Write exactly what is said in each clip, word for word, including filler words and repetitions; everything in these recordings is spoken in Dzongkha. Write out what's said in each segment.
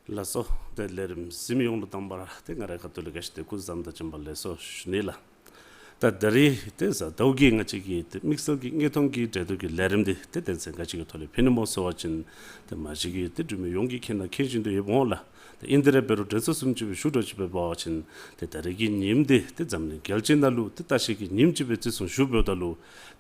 ལགས་སོ། ཏེ་ལས་རིམ་གཟིགས་མི་ཡོངས་ལུ་དང་པ་ར་ཏེ་ང་རའི་ཁ་ཐུག་ལས་ག་ཅི་ཏེ་སྐུ་གཟུགས་བཟང་དང་བྱོན་པ་ལེགས་སོ་ཞུ་ནི་ལགས། ད་ད་རིས་ཏེ་གཟའ་ཟླཝ་གི་ང་བཅས་ཀྱི་ཏེ་དམིགས་བསལ་གྱི་དངོས་མཐོང་གི་གྲོས་བསྡུར་གྱི་ལས་རིམ་འདི་ཏེ་དོན་ཚན་ག་ཅི་གི་ཐོག་ལས་ཕུལ་ནི་སྨོ་ཟེར་བ་ཅིན་ཏེ་མ་གཞི་གི་ཏེ་འབྲུག་མི་ཡོངས་ཀྱིས་མཁྱེན་ན་མཁྱེན་བཞིན་དུ་ཡོདཔ་འོང་ལགས། ཏེ་ཨིན་ཏེ་ར་འབད་རུང་དྲན་གསོ་བཟུམ་ཅིག་སྦེ་ཞུ་དོ་ཅིག་འབད་བ་ཅིན་ཏེ་ད་རིས་ཀྱི་ཉིནམ་འདི་ཏེ་འཛམ་གླིང་རྒྱལ་སྤྱི་ནང་ལུ་ཏེ་ལྟ་བཤལ་གྱི་ཉིནམ་ཅིག་སྦེ་བརྩི་སྲུང་ཞུཝ་ད་ལུ་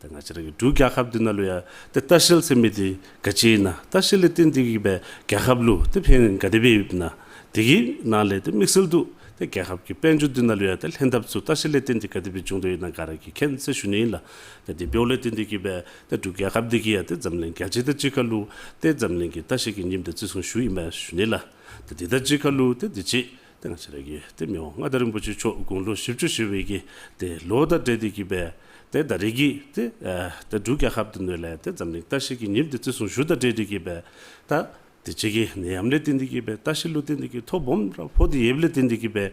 ཏེ་ང་བཅས་ར་གི་འབྲུག་རྒྱལ་ཁབ་འདི་ནང་ལུ་ཡང་ཏེ་ལྟ་བཤལ་ཟེར་མི་འདི་ག་ཅི་ཨིན་ན། ལྟ་བཤལ་ལས་བརྟེན་ཏེ་གིས་སྦེ་རྒྱལ་ཁབ་ལུ་ཏེ་ཕན་ག་དེ་སྦེ་ཡོདཔ་ཨིན་ན། དེ་གི་ནང་ལས་ཏེ་དམིགས་བསལ་དུ་ཏེ་རྒྱལ་ཁབ་ཀྱི་དཔལ་འབྱོར་འདི་ནང་ལུ་ཡང་ཏེ་ལྷན་ཐབས་ཚུ་ལྟ་བཤལ་ལས་བརྟེན་ཏེ་ག་དེ་སྦེ་བྱུང་དོ་ཨིན་ན་ག་ར་གིས་མཁྱེན་ཟེར་ཞུ་ནི་ཨིན་ལགས། ཏེ་དེ་འབདཝ་ལས་བརྟེན་ཏེ་གིས་སྦེ་ཏེ་འབྲུག་རྒྱལ་ཁབ་འདི་གིས་ཡང་ཏེ་འཛམ་གླིང་རྒྱལ་སྤྱི་དང་གཅིག་ཁར་ལུ་ཏེ་འཛམ་གླིང་གི་ལྟ་བཤལ་གྱི་ཉིནམ་འདི་བརྩི་སྲུང་ཞུཝ་ཨིན་པས་ཞུ་ནི་ལགས། ཏེ་དེ་དང་གཅིག་ཁར་ལུ་ཏེ་དུས་ཅི་ཏེ་ང་བཅས་ར་གི་ཏེ་མི་དབང་མངའ་བདག་རིན་པོ་ཆེ་མཆོག་དགུང་ལོ་བཞི་བཅུ་བཞེས་པའི་གི་ཏེ་ལོ་དང་འབྲེལ་ཏེ་གིས་སྦེ་ཏེ་ད་རིས་ཀྱི་ཏེ་ཨ་ཏེ་འབྲུག་རྒྱལ་ཁབ་འདི་ནང་ལས་ཏེ་འཛམ་གླིང་ལྟ་བཤལ་གྱི་ཉིནམ་འདི་བརྩི་སྲུང་ཞུཝ་དང་འབྲེལ་ཏེ་གིས་སྦེ་ད་དུས་ཅི་གི་ནད་ཡམས་ལས་བརྟེན་ཏེ་གིས་སྦེ་ལྟ་བཤལ་ལུ་བརྟེན་ཏེ་གིས་ཐོ་སྦོམ་ར་ཕོག་སྟེ་ཡོདཔ་ལས་བརྟེན་ཏེ་གིས་སྦེ་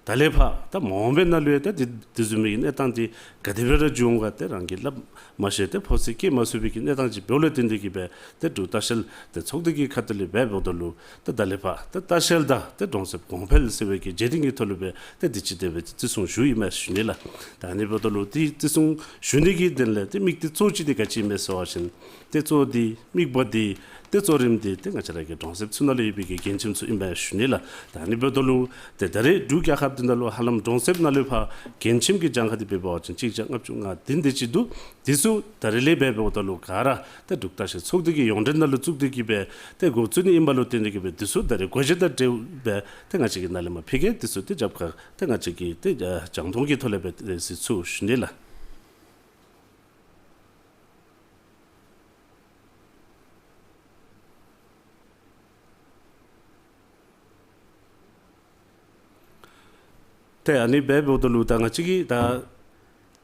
ད་ལས་ཕར་ད་མ་འོངས་པའི་ནང་ལུ་ཡང་ད་དེ་དེ་བཟུམ་མའི་གནས་སྟངས་འདི་ག་དེ་སྦེ་ར་འབྱུང་ག་ཏེ་རང་གིས་སླབ་མ་ཤེས་ཏེ་ཕོག་ཚོད་སྐྱེལ་མ་ཚུགས་པའི་གི་གནས་སྟངས་ཅིག་འབདཝ་ལས་བརྟེན་ཏེ་གིས་སྦེ་ཏེ་འབྲུག་ལྟ་བཤལ་ཏེ་ཚོགས་སྡེ་གི་ཁ་ཐུག་ལས་འབད་འབདཝ་ད་ལུ་ཏེ་ད་ལས་ཕར་ཏེ་ལྟ་བཤལ་དང་ཏེ་གྲོང་གསེབ་གོང་འཕེལ་ཟེར་བའི་གི་རྗེས་དྲན་གྱི་ཐོག་ལུ་སྦེ་ཏེ་དུས་ཅི་དེ་སྦེ་བརྩི་སྲུང་ཞུཝ་ཨིན་མས་ཞུ་ནི་ལགས། ད་ཨ་ནི་འབདཝ་ད་ལུ་ཏེ་བརྩི་སྲུང་ཞུ་ནི་གི་དོན་ལས་ཏེ་དམིགས་གཏད་གཙོ་བོ་ཅིག་འདི་ག་ཅི་ཨིན་མས་ཟེར་བ་ཅིན་ཏེ་གཙོ་བོ་འདི་དམིགས་པ་འདི་ཏེ་གཙོ་རིམ་འདི་ཏེ་ང་བཅས་ར་གི་གྲོང་གསེབ་ཚུ་ནང་ལུ་ཡོད་པའི་གི་རྒན་ཁྱིམ་ཚུ་ཨིན་པས་ཞུ་ནི་ལགས། ད་ཨ་ནི་འབདཝ་ད་ལུ་ཏེ་ད་རེས་འབྲུག་རྒྱལ་ཁབ་འདི་ནང་ལུ་ཧ་ལམ་གྲོང་གསེབ་ནང་ལུ་ཕར་རྒན་ཁྱིམ་གྱི་གྱངས་ཁ་འདི་འབད་བ་ཅིན་གཅིག་བརྒྱ་ལྔ་བཅུ་ང་བདུན་དེ་ཅིག་འདུག། དེ་ཚུ་ད་རེས་ལས་འབད་འབདཝ་ད་ལུ་ག་ར་ཏེ་འབྲུག་ལྟ་བཤལ་ཚོགས་སྡེ་གི་ཡོངས་འབྲེལ་ནང་ལུ་བཙུགས་ཏེ་གིས་སྦེ་ཏེ་འགོ་བཙུགས་ནི་ཨིནམ་ལུ་བརྟེན་ཏེ་གིས་སྦེ་དེ་ཚུ་ད་རེས་བགོ་བཤའ་དང་འབྲེལ་སྦེ་ཏེ་ང་བཅས་ཀྱིས་ནཱ་ལས་མར་ཕུལ་གེ། དེ་ཚུ་ཏེ་རྒྱབ་ཁར་ཏེ་ང་བཅས་ཀྱིས་ཏེ་ཨ་རྒྱང་མཐོང་གི་ཐོག་ལས་སྦེ་ཏེ་གཟིགས་ཚུགས་ཞུ་ནི་ལགས། ཏེ་ཨ་ནི་འབད་འབདཝ་ད་ལུ་ད་ང་བཅས་ཀྱིས་ད་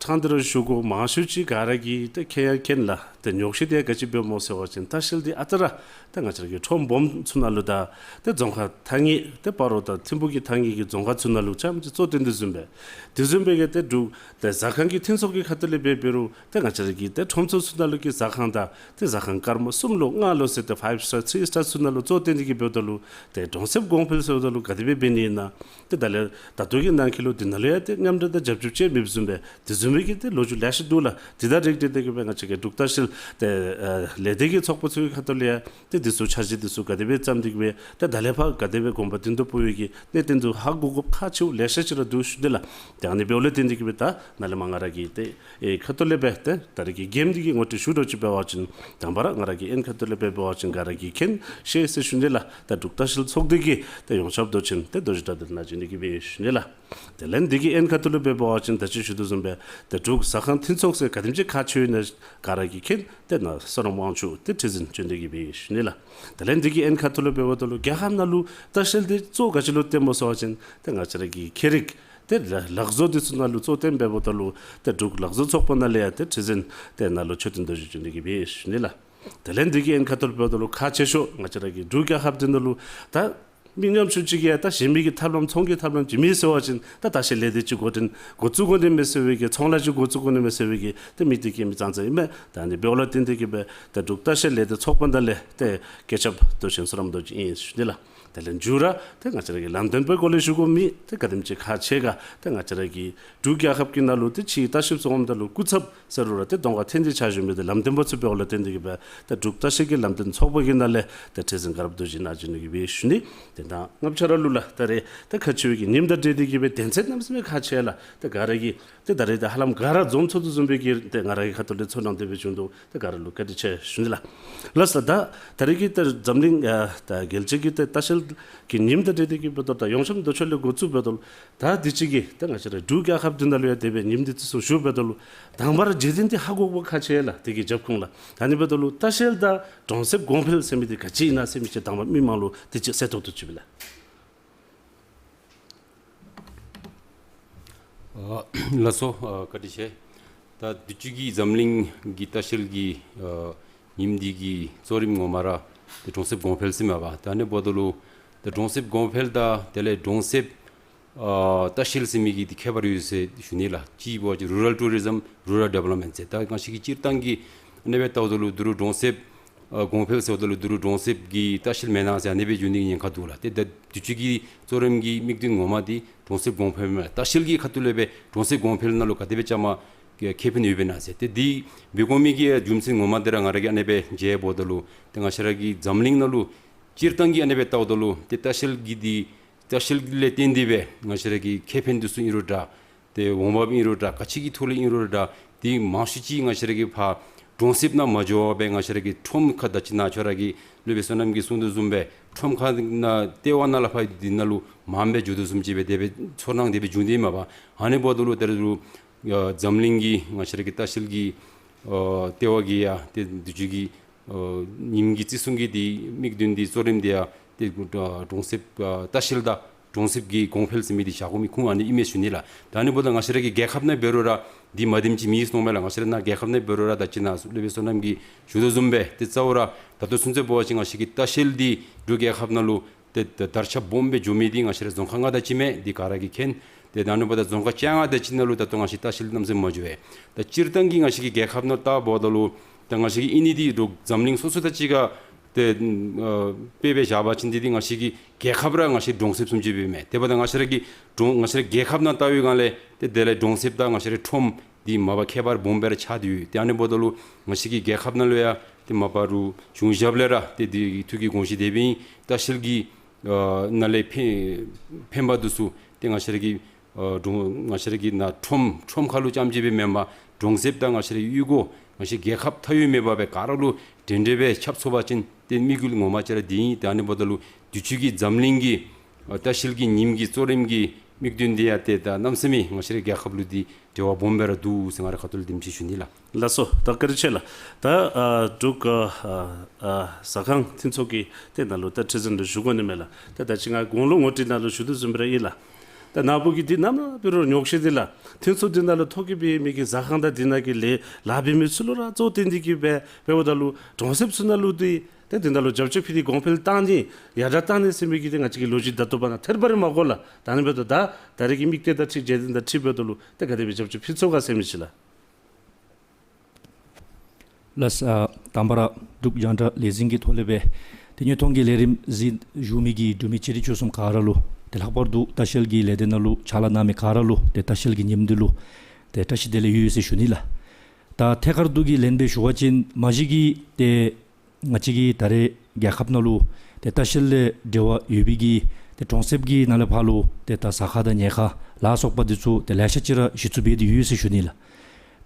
ཕྲང་སྟེ་ར་ཞུ་དགོ། མང་ཤོས་ཅིག་ག་ར་གིས་ཏེ་མཁྱེན་ཡང་མཁྱེན་ལགས། ཏེ་ཉོགས་བཤད་འདི་ག་ཅི་སྦེ་སྨོ་ཟེར་བ་ཅིན་ལྟ་བཤལ་འདི་ཨ་རྟག་ར་ཏེ་ང་བཅས་ར་གི་ཁྲོམ་སྦོམ་ཚུ་ནང་ལུ་དང་ཏེ་རྫོང་ཁག་ཐ་སྙད་ཏེ་སྤ་རོ་དང་ཐིམ་ཕུག་གི་ཐ་སྙད་ཀྱི་རྫོང་ཁག་ཚུ་ནང་ལུ་རྐྱངམ་ཅིག་གཙོ་བསྟེན་ཏེ་བཟུམ་སྦེ་དེ་བཟུམ་སྦེ་གི་ཏེ་འབྲུག་ཏེ་ཟ་ཁང་གི་མཐུན་ཚོགས་ཀྱི་ཁ་ཐུག་ལས་འབད་འབད་རུང་ཏེ་ང་བཅས་ར་གི་ཏེ་ཁྲོམ་ཚོགས་ཚུ་ནང་ལུ་གི་ཟ་ཁང་དང་ཏེ་ཟ་ཁང་སྐར་མ་གསུམ་ལོ་ལྔ་ལོ་ཟེར་ཏེ་ཕའིབ་སི་ཊར་ཐི་རི་སི་ཊར་ཚུ་ནང་ལུ་གཙོ་བསྟེན་ཏེ་གིས་འབདཝ་ད་ལུ་ཏེ་གྲོང་གསེབ་གོང་འཕེལ་ཟེརཝ་ད་ལུ་ག་དེ་སྦེ་འབད་ནི་ཨིན་ན། ཏེ་ད་ལས་ད་ལྟོ་གི་ནང་འཁོད་ལུ་འདི་ནང་ལུ་ཡང་ཏེ་མཉམ་འབྲེལ་དང་རྒྱབ་སྐྱོར་ཅིག་མེདཔ་བཟུམ་སྦེ་དེ་བཟུམ་མའི་གི་ཏེ་ལོ་རྒྱུས་ལེ་ཤ་འདུག་ལགས། དེ་དང་རིགས་བསྒྲེས་ཏེ་གིས་སྦེ་ང་བཅས་ཀྱི་འབྲུག་ལྟ་བཤལ་ཏེ་ཨ་ལས་སྡེ་གི་ཚོགས་པ་ཚུ་གི་ཁ་ཐུག་ལས་ཡང་ཏེ་འདི་ཚུ་འཆར་གཞི་འདི་ཚུ་ག་དེ་སྦེ་བརྩམས་ཏེ་གིས་སྦེ་ཏེ་ད་ལས་ཕར་ག་དེ་སྦེ་གོམ་པ་མདུན་དུ་སྤོ་བའི་གི་གནད་དོན་ཚུ་ཧ་གོ་དགོཔ་ཁག་ཆེཝ་ལེ་ཤ་ཅིག་ར་འདུག་ཞུ་ནི་ལགས། ཏེ་ཨ་ནི་འབདཝ་ལས་བརྟེན་ཏེ་གིས་སྦེ་ད་ནཱ་ལས་མར་ང་ར་གི་ཏེ་ཨེ་ཁ་ཐུག་ལས་སྦེ་ཏེ་ད་རེས་ཀྱི་གེམ་འདི་གི་ངོ་སྤྲོད་ཞུ་དོ་ཅིག་འབད་བ་ཅིན་དང་པ་ར་ང་ར་གི་ཨན་ཁ་ཐུག་ལས་སྦེ་འབད་བ་ཅིན་ག་ར་གིས་མཁྱེན་ཤེས་ཟེར་ཞུ་ནི་ལགས། ད་འབྲུག་ལྟ་བཤལ་ཚོགས་སྡེ་གི་ཏེ་ཡོངས་ཁྱབ་མདོ་ཆེན་ཏེ་རྡོ་རྗེ་བཀྲ་ཤིས་ནང་བྱོན་ཏེ་གིས་སྦེ་ཞུ་ནི་ལགས། དེ་ལས་འདི་གི་ཨན་ཁ་ཐུག་ལས་སྦེ་འབད་བ་ཅིན་ད་ཅི་ཞུ་དོ་བཟུམ་སྦེ་ཏེ་འབྲུག་ཟ་ཁང་མཐུན་ཚོགས་ཟེར་ག་དེམ་ཅིག་ཁག་ཆེཝ་ཨིན་ན་ག་ར་གིས་མཁྱེན། ཏེ་ནཱ་བསོད་ནམས་དབང་ཕྱུག་ཏེ་ཁྲི་འཛིན་བྱོན་ཏེ་གིས་སྦེ་ཞུ་ནི་ལགས། དེ་ལས་འདི་གི་ཨན་ཁ་ཐུག་ལས་སྦེ་འབདཝ་ད་ལུ་རྒྱལ་ཁབ་ནང་ལུ་ལྟ་བཤལ་འདི་གཙོ་བོ་ག་ཅི་ལུ་བརྟེན་སྨོ་ཟེར་བ་ཅིན་ཏེ་ང་བཅས་ར་གི་ཁྱད་རིག་ཏེ་ལ་ལག་བཟོ་འདི་ཚུ་ནང་ལུ་གཙོ་བོ་བརྟེན་འབདཝ་ད་ལུ་ཏེ་འབྲུག་ལག་བཟོ་ཚོགས་པ་ནང་ལས་ཡང་ཏེ་ཁྲི་འཛིན་ཏེ་ནཱ་ལུ་མཆོད་རྟེན་རྡོ་རྗེ་བྱོན་ཏེ་གིས་སྦེ་ཞུ་ནི་ལགས། དེ་ལས་འདི་གི་ཨན་ཁ་ཐུག་ལས་འབདཝ་ད་ལུ་ཁག་ཆེ་ཤོས་ང་བཅས་ར་གི་འབྲུག་རྒྱལ་ཁབ་འདི་ནང་ལུ་ད་མི་ཉམ་ཆུང་ཅིག་གིས་ཡང་ད་གཞན་མི་གི་ཐབས་ལམ་ཚོང་གི་ཐབས་ལམ་ཅིག་མེད་ཟེར་བ་ཅིན་ད་ལྟ་ཤི་ལས་སྡེ་ཅིག་འགོ་འདྲེན་འགོ་བཙུགས་དགོ་ནི་མས་ཟེར་བའི་གི་ཚོང་ལཱ་ཅིག་འགོ་བཙུགས་དགོ་ནི་མས་ཟེར་བའི་གི་ཏེ་དམིགས་གཏད་བསྐྱེད་མི་ཙང་ཙང་ཨིན་མས། ད་ཨ་ནི་འབདཝ་ལས་བརྟེན་ཏེ་གིས་སྦེ་ད་འབྲུག་ལྟ་བཤལ་ལས་སྡེ་ཚོགས་པ་ནང་ལས་ཏེ་བཀོད་ཁྱབ་མདོ་ཆེན་བསོད་ནམས་རྡོ་རྗེ་ཨིན་ཞུ་ནི་ལགས། དེ་ལས་མཇུག་ར་ཏེ་ང་བཅས་ར་གི་ལམ་སྟོན་པའི་སྐོར་ལས་ཞུ་དགོ་མི་ཏེ་ག་དེམ་ཅིག་ཁག་ཆེ་ག་ཏེ་ང་བཅས་ར་གི་འབྲུག་རྒྱལ་ཁབ་ཀྱི་ནང་ལུ་ཏེ་ཕྱིའི་ལྟ་བཤལཔ་ཚུ་འོངམ་ད་ལུ་སྐུ་ཚབ་ཟེར་རུང་ར་ཏེ་གདོང་ཁར་འཐོན་ཏེ་ཕྱག་ཞུ་མི་ཏེ་ལམ་སྟོན་པ་ཚུ་འབདཝ་ལས་བརྟེན་ཏེ་གིས་སྦེ་ཏེ་འབྲུག་ལྟ་བཤལ་གྱི་ལམ་སྟོན་ཚོགས་པ་གི་ནང་ལས་ཏེ་ཁྲི་འཛིན་དགའ་རབ་རྡོ་རྗེ་ནཱ་བྱོན་ཏེ་གིས་སྦེ་ཞུ་ནི། ཏེ་ད་ང་བཅས་ར་ལུ་ལགས་ད་རེས་ཏེ་ཁག་ཆེ་བའི་གི་ཉིནམ་དང་འབྲེལ་ཏེ་གིས་སྦེ་དོན་ཚན་གནམ་མེད་ས་མེད་ཁག་ཆེ་ལགས། ཏེ་ག་ར་གིས་ཏེ་ད་རེས་ཏེ་ཧ་ལམ་ག་ར་འཛོམས་ཚུགས་དོ་བཟུམ་སྦེ་གི་ཏེ་ང་ར་གི་ཁ་ཐུག་ལས་ཚོར་སྣང་དེ་སྦེ་བྱུང་འདུག། ཏེ་ག་ར་ལུ་བཀའ་དྲིན་ཆེ་ཞུ་ནི་ལགས། ལགས་སོ། ད་ད་རེས་ཀྱི་ཏེ་འཛམ་གླིང་ཨ་ད་རྒྱལ་སྤྱི་གི་ཏེ་ལྟ་བཤལ་གྱི་ཉིནམ་དང་འབྲེལ་ཏེ་གིས་འབདཝ་ད་ཡོངས་ཁྱབ་མདོ་ཕྱོགས་ལས་འགོ་བཙུགས་འབདཝ་ད་ད་དུས་ཅི་གི་ཏེ་ང་བཅས་ར་འབྲུག་རྒྱལ་ཁབ་འདི་ནང་ལུ་ཡང་དེ་སྦེ་ཉིནམ་འདི་བརྩི་སྲུང་ཞུཝ་འབདཝ་ད་ལུ་དང་པ་ར་རྗེས་དྲན་འདི་ཧ་གོ་དགོཔ་ཁག་ཆེ་ལགས། དེ་གི་རྒྱབ་ཁུངས་ལགས། ད་ཨ་ནི་འབདཝ་ད་ལུ་ལྟ་བཤལ་དང་གྲོང་གསེབ་གོང་འཕེལ་ཟེར་མི་འདི་ག་ཅི་ཨིན་ན་ཟེར་མི་ཅིག་དང་པ་མི་མང་ལུ་དུས་ཅི་གསལ་ཏོག་ཏོ་ཅིག་སྦེ་ལགས། ཨ་ལགས་སོ། ཨ་བཀའ་དྲིན་ཆེ། ད་དུས་ཅི་གི་འཛམ་གླིང་གི་ལྟ་བཤལ་གྱི་ཨ་ཉིནམ་འདི་གི་གཙོ་རིམ་ངོ་མ་ར་ཏེ་གྲོང་གསེབ་གོང་འཕེལ་ཟེར་མས་པ། ད་ཨ་ནི་འབདཝ་ད་ལུ་ཏེ་གྲོང་གསེབ་གོང་འཕེལ་དང་དེ་ལས་གྲོང་གསེབ་ཨ་ལྟ་བཤལ་ཟེར་མི་གི་ཏེ་ཁྱད་པར་ཡོད་ཟེར་ཞུ་ནི་ལགས། གཅིག་འབད་བ་ཅིན་རུ་རཱལ་ཊུ་རི་ཛམ་རུ་རཱལ་ཌི་བེ་ལོབ་མེནཊ་ཟེར། ད་གང་ཞིག་གི་སྤྱིར་བཏང་གི་གནས་སྦེ་བལྟཝ་ད་ལུ་འདི་རུ་གྲོང་གསེབ་ ཨ་གོང་འཕེལ་ཟེརཝ་ད་ལུ་དོ་རུང་གྲོང་གསེབ་ཀྱི་ལྟ་བཤལ་མེན་ན་ཟེར་ཨ་ནི་སྦེ་འགྱོ་ནི་གི་ཉེན་ཁ་འདུག་ལགས། ཏེ་ད་དུས་ཅི་གི་གཙོ་རིམ་གྱི་དམིགས་དོན་ངོ་མ་འདི་གྲོང་གསེབ་གོང་འཕེལ་མེན་ལགས། ལྟ་བཤལ་གྱི་ཁ་ཐུག་ལས་སྦེ་གྲོང་གསེབ་གོང་འཕེལ་ནང་ལུ་ག་དེ་སྦེ་བཅའ་མར་ཁེ་ཕན་ཡོདཔ་ཨིན་ན་ཟེར། ཏེ་འདི་འབད་དགོ་མི་གི་རྒྱུ་མཚན་ངོ་མ་འདི་ར་ང་ར་གིས་ཨ་ནི་སྦེ་མཇལཝ་ད་ལུ་ཏེ་ང་བཅས་ར་གི་འཛམ་གླིང་ནང་ལུ་སྤྱིར་བཏང་གི་ཨ་ནི་སྦེ་བལྟཝ་ད་ལུ་ཏེ་ལྟ་བཤལ་གྱི་འདི་ལྟ་བཤལ་ལས་བརྟེན་ཏེ་སྦེ་ང་བཅས་ར་གི་ཁེ་ཕན་འདི་ཚུ་ཨིན་རུང་འདྲ། ཏེ་འོང་འབབ་ཨིན་རུང་འདྲ། ག་ཅི་གི་ཐོག་ལས་ཨིན་རུང་འདྲ། ཏེ་མང་ཤོས་ཅིག་ང་བཅས་ར་གི་ཕར་གྲོང་གསེབ་ནང་མ་འགྱོ་བར་སྦེ་ང་བཅས་ར་གི་ཁྲོམ་ཁ་ད་ཅི་ནཱ་ཁྱོད་ར་གི་སློབ་དཔོན་བསོད་ནམས་ཀྱིས་གསུངས་དོ་བཟུམ་སྦེ་ཁྲོམ་ཁ་ནང་ལྟེ་བ་ནང་ལས་ཕར་འདི་ནང་ལུ་མངམ་སྦེ་འགྱོ་དོ་བཟུམ་ཅིག་སྦེ་དེ་སྦེ་ཚོར་སྣང་དེ་སྦེ་བྱུང་སྟེ་མས་པ། ཨ་ནི་འབདཝ་ད་ལུ་ད་རུང་ཨ་འཛམ་གླིང་གི་ང་བཅས་ར་གི་ལྟ་བཤལ་གྱི་ཨ་ལྟེ་བ་གིས་ཡང་ཏེ་དུས་ཅི་གི་ཨ་ཉིནམ་གྱི་བརྩི་སྲུང་གི་འདི་དམིགས་དོན་འདི་གཙོ་རིམ་འདི་ཡང་ཏེ་ཨ་གྲོང་གསེབ་ཨ་ལྟ་བཤལ་དང་གྲོང་གསེབ་ཀྱི་གོང་འཕེལ་ཟེར་མི་འདི་བཞག་དགོ་མི་ཁུངས་ཨ་ནི་ཨིན་མས་ཞུ་ནི་ལགས། ད་ཨ་ནི་འབདཝ་ད་ང་བཅས་ར་གི་རྒྱལ་ཁབ་ནང་འབད་རུང་ར་འདི་མ་བདེནམ་ཅིག་མེད་ཟེར་མནོཝ་མས་ལགས། ང་བཅས་ར་ནཱ་རྒྱལ་ཁབ་ནང་འབད་རུང་ར་ད་ཅི་ནཱ་སློབ་དཔོན་བསོད་ནམས་ཀྱིས་ཞུ་དོ་བཟུམ་སྦེ་ཏེ་རྩ་བ་ར་ད་ལྟོ་ཚུན་ཚོད་འབད་བ་ཅིན་ང་བཅས་ཀྱི་ལྟ་བཤལ་འདི་འབྲུག་རྒྱལ་ཁབ་ནང་ལུ་ཏེ་ད་དར་ཁྱབ་སྦོམ་སྦེ་འགྱོ་མི་འདི་ང་བཅས་ར་རྫོང་ཁག་ལྔ་དང་གཅིག་མས། འདི་ག་ར་གིས་མཁྱེན། ཏེ་ད་ཨ་ནི་འབདཝ་ད་རྫོང་ཁག་བཅོ་ལྔ་དང་གཅིག་ནང་ལུ་ད་ལྟོ་ང་བཅས་ལྟ་བཤལ་གནམ་མེད་ས་མེད་མ་འགྱོ་བས། ད་སྤྱིར་བཏང་གི་ང་བཅས་ཀྱི་རྒྱལ་ཁབ་ནང་ལྟ་འབདཝ་ད་ལུ་ད་ང་བཅས་ཀྱི་ཨིན་ནི་འདི་འབྲུག་འཛམ་གླིང་སོ་སོ་དང་གཅིག་ཁར་ཏེ་ཨ་དཔེ་སྦེ་བཞག་པ་ཅིན་འདི་འདི་ང་བཅས་ཀྱི་རྒྱལ་ཁབ་ར་ང་བཅས་གྲོང་གསེབ་བཟུམ་ཅིག་སྦེ་མས། དེ་འབདཝ་ད་ང་བཅས་ར་གི་གྲོང་ང་བཅས་ར་རྒྱལ་ཁབ་ནང་ལྟ་བའི་སྒང་ལས་ཏེ་དེ་ལས་གྲོང་གསེབ་དང་ང་བཅས་ར་ཁྲོམ་འདི་མ་པ་ཁྱད་པར་སྦོམ་སྦེ་ར་ཆགས་ཏེ་ཡོད། ཏེ་ཨ་ནི་འབདཝ་ད་ལུ་ང་བཅས་ཀྱི་རྒྱལ་ཁབ་ནང་ལུ་ཡང་ཏེ་མ་པ་རུང་གཞུང་ཞབས་ལས་ར་ཏེ་འདི་ཐུགས་ཀྱི་དགོངས་བཞེད་དེ་སྦེ་ཨིན། ལྟ་བཤལ་གྱི་ཨ་ནང་ལས་ཕན་ཕན་པ་འདི་ཚུ་ཏེ་ང་བཅས་ར་གི་ཨ་གྲོང་ང་བཅས་ར་གི་ནཱ་ཁྲོམ་ཁྲོམ་ཁ་ལུ་རྐྱངམ་ཅིག་སྦེ་མེན་པར་གྲོང་གསེབ་དང་ང་བཅས་ར་གཡུས་སྒོ་ང་བཅས་རྒྱལ་ཁབ་མཐའ་དབུས་མེད་པར་སྦེ་ག་ར་ལུ་འདྲན་འདྲ་སྦེ་ཁྱབ་ཚུགས་པ་ཅིན་ཏེ་དམིགས་ཡུལ་ངོ་མ་ཅིག་ར་འདི་ཨིན། ཏེ་ཨ་ནི་འབདཝ་ད་ལུ་དུས་ཅི་གི་འཛམ་གླིང་གི་ཨ་ལྟ་བཤལ་གྱི་ཉིནམ་གྱི་གཙོ་རིམ་གྱི་དམིགས་དོན་འདི་ཡང་ཏེ་ད་གནམ་མེད་ས་མེད་ང་བཅས་ར་རྒྱལ་ཁབ་ལུ་འདི་འབྲེལ་བ་སྦོམ་སྦེ་ར་འདུག་ཟེར་ང་རའི་ཁ་ཐུག་ལས་དེམ་ཅིག་ཞུ་ནི་ལགས། ལགས་སོ། ད་བཀའ་དྲིན་ཆེ་ལགས། ད་ཨ་འབྲུག་ཨ་ཨ་ཟ་ཁང་མཐུན་ཚོགས་ཀྱི་ཏེ་ནང་ལུ་ད་ཁྲི་འཛིན་ལུ་ཞུ་དགོ་ནི་མས་ལགས། ད་ད་ཅི་ང་གོང་ལུ་ངོ་སྤྲོད་ནང་ལུ་ཞུ་དོ་བཟུམ་སྦེ་ར་ཨིན་ལགས། ད་ནཱ་བུ་གིས་འདི་ནམ་ཡང་འབད་རུང་ཉོགས་བཤད་འདི་ལགས། མཐུན་ཚོགས་འདི་ནང་ལུ་ཐོ་བཀོད་འབད་མི་གི་ཟ་ཁང་དང་འདི་ནང་གི་ལས་ལཱ་འབད་མི་ཚུ་ལུ་ར་གཙོ་བོ་བསྟེན་ཏེ་གིས་སྦེ་འབདཝ་ད་ལུ་གྲོང་གསེབ་ཚུ་ནང་ལུ་འདི་ཏེ་འདི་ནང་ལུ་རྒྱབ་སྐྱོར་ཕུལ་ཏེ་གོང་འཕེལ་བཏང་ནི་ཡར་དྲག་བཏང་ནི་ཟེར་མི་གི་ཏེ་ང་བཅས་ཀྱི་ལོ་རྒྱུས་ད་ལྟོ་བར་ན་ཐད་རི་བ་རི་མ་གོ་ལགས། ད་ཨ་ནི་འབདཝ་ད་ད་ད་རེས་ཀྱི་དམིགས་གཏད་དང་འཁྲིལ་རྒྱལ་བསྟན་དང་འཁྲིལ་འབདཝ་ད་ལུ་ཏེ་ག་དེ་སྦེ་རྒྱབ་སྐྱོར་ཕུལ་ཚུགས་ག་ཟེར་མི་ཅིག་ལགས། ལགས་སོ། ཨ་དང་པ་ར་འབྲུག་རྒྱང་བསྒྲགས་ལས་འཛིན་གྱི་ཐོག་ལས་སྦེ་ཏེ་དངོས་མཐོང་གི་ལས་རིམ་གཟིགས་བཞུགས་མི་གི་འབྲུག་མི་ཆེ་འབྲིང་ཆུང་གསུམ་ག་ར་ལུ་ཏེ་ལྷག་པར་དུ་ལྟ་བཤལ་གྱི་ལས་སྡེ་ནང་ལུ་ཕྱག་ལཱ་གནང་མི་ག་ར་ལུ་ཏེ་ལྟ་བཤལ་གྱི་ཉིནམ་འདི་ལུ་ཏེ་བཀྲ་ཤིས་བདེ་ལེགས་ཡོད་ཟེར་ཞུ་ནི་ལགས། ད་ཐད་ཀར་དུ་གི་ལན་སྦེ་ཞུ་བ་ཅིན་མ་གཞི་གིས་ཏེ་ང་བཅས་ཀྱི་ད་རེས་རྒྱལ་ཁབ་ནང་ལུ་ཏེ་ལྟ་བཤལ་ལས་འབྲེལ་བ་ཡོད་པའི་གི་ཏེ་གྲོང་གསེབ་ཀྱི་ནང་ལས་ཕར་ལུ་ཏེ་ད་ཟ་ཁང་དང་ཉལ་ཁང་ལ་སོགས་པ་འདི་ཚུ་ཏེ་ལེ་ཤ་ཅིག་ར་གཞི་བཙུགས་འབད་དེ་ཡོད་ཟེར་ཞུ་ནི་ལགས།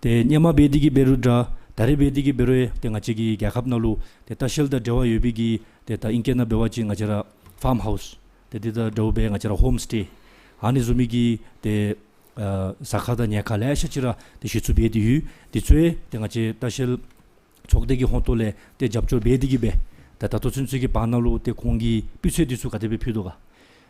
ཏེ་སྔོན་མ་འབད་དེ་གིས་འབད་རུང་འདྲ་ད་རེས་འབད་དེ་གིས་འབད་རུང་ཡང་ཏེ་ང་བཅས་ཀྱི་རྒྱལ་ཁབ་ནང་ལུ་ཏེ་ལྟ་བཤལ་དང་འབྲེལ་བ་ཡོད་པའི་གི་ཏེ་ད་ཨིང་སྐད་ནང་འབད་བ་ཅིན་ང་བཅས་ར་ཕཱམ་ཧའུསི་ཏེ་འདི་དང་འདྲཝ་སྦེ་ང་བཅས་ར་ཧོམ་སི་ཊེ་ཨ་ནི་བཟུམ་མའི་གི་ཏེ་ཨ་ཟ་ཁང་དང་ཉལ་ཁང་ལེ་ཤ་ཅིག་ར་ཏེ་གཞི་བཙུགས་འབད་དེ་ཡོད། འདི་ཚུ་ཡང་ཏེ་ང་བཅས་ལྟ་བཤལ་ཚོགས་སྡེ་གི་ཧོངས་ཏོ་ལས་ཏེ་རྒྱབ་སྐྱོར་འབད་དེ་གིས་སྦེ་ད་ད་ལྟོ་ཚུན་ཚོད་ཀྱི་བར་ན་ལུ་ཏེ་ཁོང་གིས་སྤུས་ཚད་འདི་ཚུ་ག་དེ་སྦེ་ཕུལ་དོ་ག།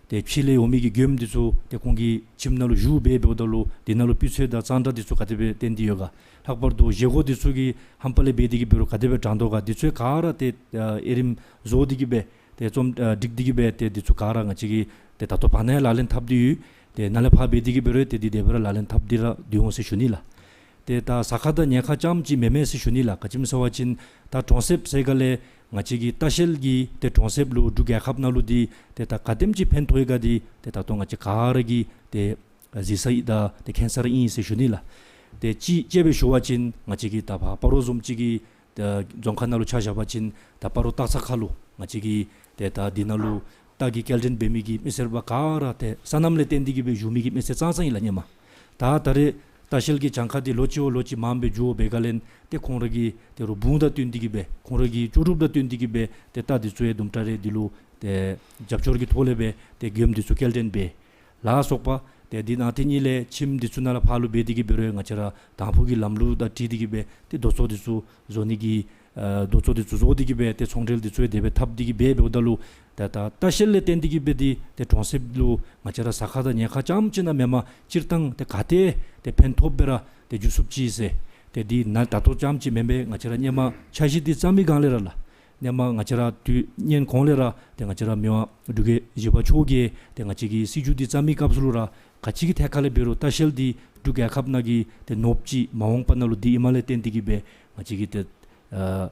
ཏེ་ཕྱི་ལས་འོང་མི་གི་མགྱོནམ་འདི་ཚུ་ཏེ་ཁོང་གི་ཁྱིམ་ནང་ལུ་བཞུགས་སྦེ་འབདཝ་ད་ལུ་འདི་ནང་ལུ་སྤུས་ཚད་དང་གཙང་སྦྲ་འདི་ཚུ་ག་དེ་སྦེ་བཏོན་ཏེ་ཡོད་ག། ལྷག་པར་དུ་བཞེས་སྒོ་འདི་ཚུ་གི་ཧམ་པ་ལས་འབད་དེ་གིས་འབད་རུང་ག་དེ་སྦེ་དྲང་དོ་ག། འདི་ཚུ་ག་ར་ཏེ་ཨ་དབྱེ་རིམ་བཟོ་སྟེ་གིས་སྦེ་ཏེ་རྩོམ་ཨ་སྒྲིག་སྟེ་གིས་སྦེ་ཏེ་འདི་ཚུ་ག་ར་ང་བཅས་ཀྱིས་ཏེ་ད་ལྟོ་བར་ན་ཡང་ལག་ལེན་འཐབ་སྟེ་ཡོད། ཏེ་ནཱ་ལས་ཕར་འབད་དེ་གིས་འབད་རུང་ཏེ་འདི་དེ་སྦེ་ར་ལག་ལེན་འཐབ་སྟེ་ར་སྡོད་འོང་ཟེར་ཞུ་ནི་ལགས། ཏེ་ད་ཟ་ཁང་དང་ཉལ་ཁང་རྐྱངམ་ཅིག་མེན་མས་ཟེར་ཞུ་ནི་ལགས། ག་ཅི་སྨོ་ཟེར་བ་ཅིན་ད་གྲོང་གསེབ་ཟེར་ག་ལས་ང་བཅས་ཀྱི་ལྟ་བཤལ་གྱིས་ཏེ་གྲོང་གསེབ་ལུ་འབྲུག་རྒྱལ་ཁབ་ནང་ལུ་འདི་ཏེ་ད་ག་དེམ་ཅིག་ཕན་ཐོགས་ཡོད་ག་འདི་ཏེ་ད་ལྟོ་ང་བཅས་ག་ར་གིས་ཏེ་གཟིགས་ས་ཨིན་ད་ཏེ་མཁྱེན་ས་ར་ཨིན་ཟེར་ཞུ་ནི་ལགས། ཏེ་གཅིག་ཅིག་སྦེ་ཞུ་བ་ཅིན་ང་བཅས་ཀྱི་ད་ཕར་སྤ་རོ་བཟུམ་ཅིག་གི་ད་རྫོང་ཁག་ནང་ལུ་ཆ་བཞག་པ་ཅིན་ད་སྤ་རོ་སྟག་ཚང་ཁ་ལུ་ང་བཅས་ཀྱི་ཏེ་ད་འདི་ནང་ལུ་རྟ་གི་སྐྱེལ་འདྲེན་འབད་མི་གི་མི་སེར་པ་ག་ར་ཏེ་སོ་ནམ་ལས་བརྟེན་ཏེ་གིས་སྦེ་བཞུགས་མི་གི་མི་སེར་ཙང་ཙང་ཨིན་ལགས་སྔོན་མ། ད་ད་རེས་ལྟ་བཤལ་གྱི་གྱངས་ཁ་འདི་ལོ་གཅིག་བ་ལོ་གཅིག་མངམ་སྦེ་འགྱོ་བའི་སྒང་ལས་ཏེ་ཁོང་ར་གི་ཏེ་རུ་བུང་དང་བསྟུན་ཏེ་གིས་སྦེ་ཁོང་ར་གི་ལྕོགས་གྲུབ་དང་བསྟུན་ཏེ་གིས་སྦེ་ཏེ་རྟ་འདི་ཚུ་ཡང་དུམ་གྲ་རེ་འདི་ལུ་ཏེ་རྒྱབ་སྐྱོར་གྱི་ཐོག་ལས་སྦེ་ཏེ་མགྱོནམ་འདི་ཚུ་སྐྱེལ་འདྲེན་འབད་ལ་སོགས་པ་ཏེ་འདི་ནང་དེ་ཉིད་ལས་ཁྱིམ་འདི་ཚུ་ནང་ལས་ཕར་ལུ་འབད་དེ་གིས་འབད་རུང་ང་བཅས་ར་དང་ཕུ་གི་ལམ་ལུགས་དང་འཁྲིལ་ཏེ་གིས་སྦེ་ཏེ་རྡོ་བཙོག་འདི་ཚུ་བཟོ་ནི་གི་ཨ་རྡོ་བཙོག་འདི་ཚུ་བཟོ་སྟེ་གིས་སྦེ་ཏེ་ཚོང་འབྲེལ་འདི་ཚུ་ཡང་དེ་སྦེ་འཐབ་སྟེ་གིས་སྦེ་འབདཝ་ད་ལུ་ཏེ་ད་ལྟ་བཤལ་ལས་བརྟེན་ཏེ་གིས་སྦེ་འདི་ཏེ་གྲོང་གསེབ་ལུ་ང་བཅས་ར་ཟ་ཁང་དང་ཉལ་ཁང་རྐྱངམ་ཅིག་ནང་མེན་པར་སྤྱིར་བཏང་ཏེ་ག་ཏེ་ཏེ་ཕན་ཐོགསཔ་སྦེ་ར་ཏེ་འགྱོ་ཚུགསཔ་ཅིག་ཟེར། ཏེ་འདི་ནཱ་ད་ལྟོ་རྐྱངམ་ཅིག་མེན་པར་ང་བཅས་ར་སྔོན་མ་འཆར་གཞི་འདི་བརྩམ་མི་སྒང་ལས་ར་ལགས། སྔོན་མ་ང་བཅས་ར་དུས་སྔོན་གོང་ལས་ར་ཏེ་ང་བཅས་ར་མི་དབང་འབྲུག་རྒྱལ་བཞི་པ་མཆོག་གིས་ཏེ་ང་བཅས་ཀྱི་སྲིད་བྱུས་འདི་བརྩམ་མི་སྐབས་སུ་ལུ་ར་ག་ཅི་གི་ཐད་ཁ་ལས་འབད་རུང་ལྟ་བཤལ་འདི་འབྲུག་རྒྱལ་ཁབ་ནང་གི་ཏེ་ནོར་བུ་ཅིག་མ་འོངས་པ་ནང་ལུ་འདི་ཨིནམ་ལས་བརྟེན་ཏེ་གིས་སྦེ་ང་བཅས་ཀྱིས་ཏེ་ཨ་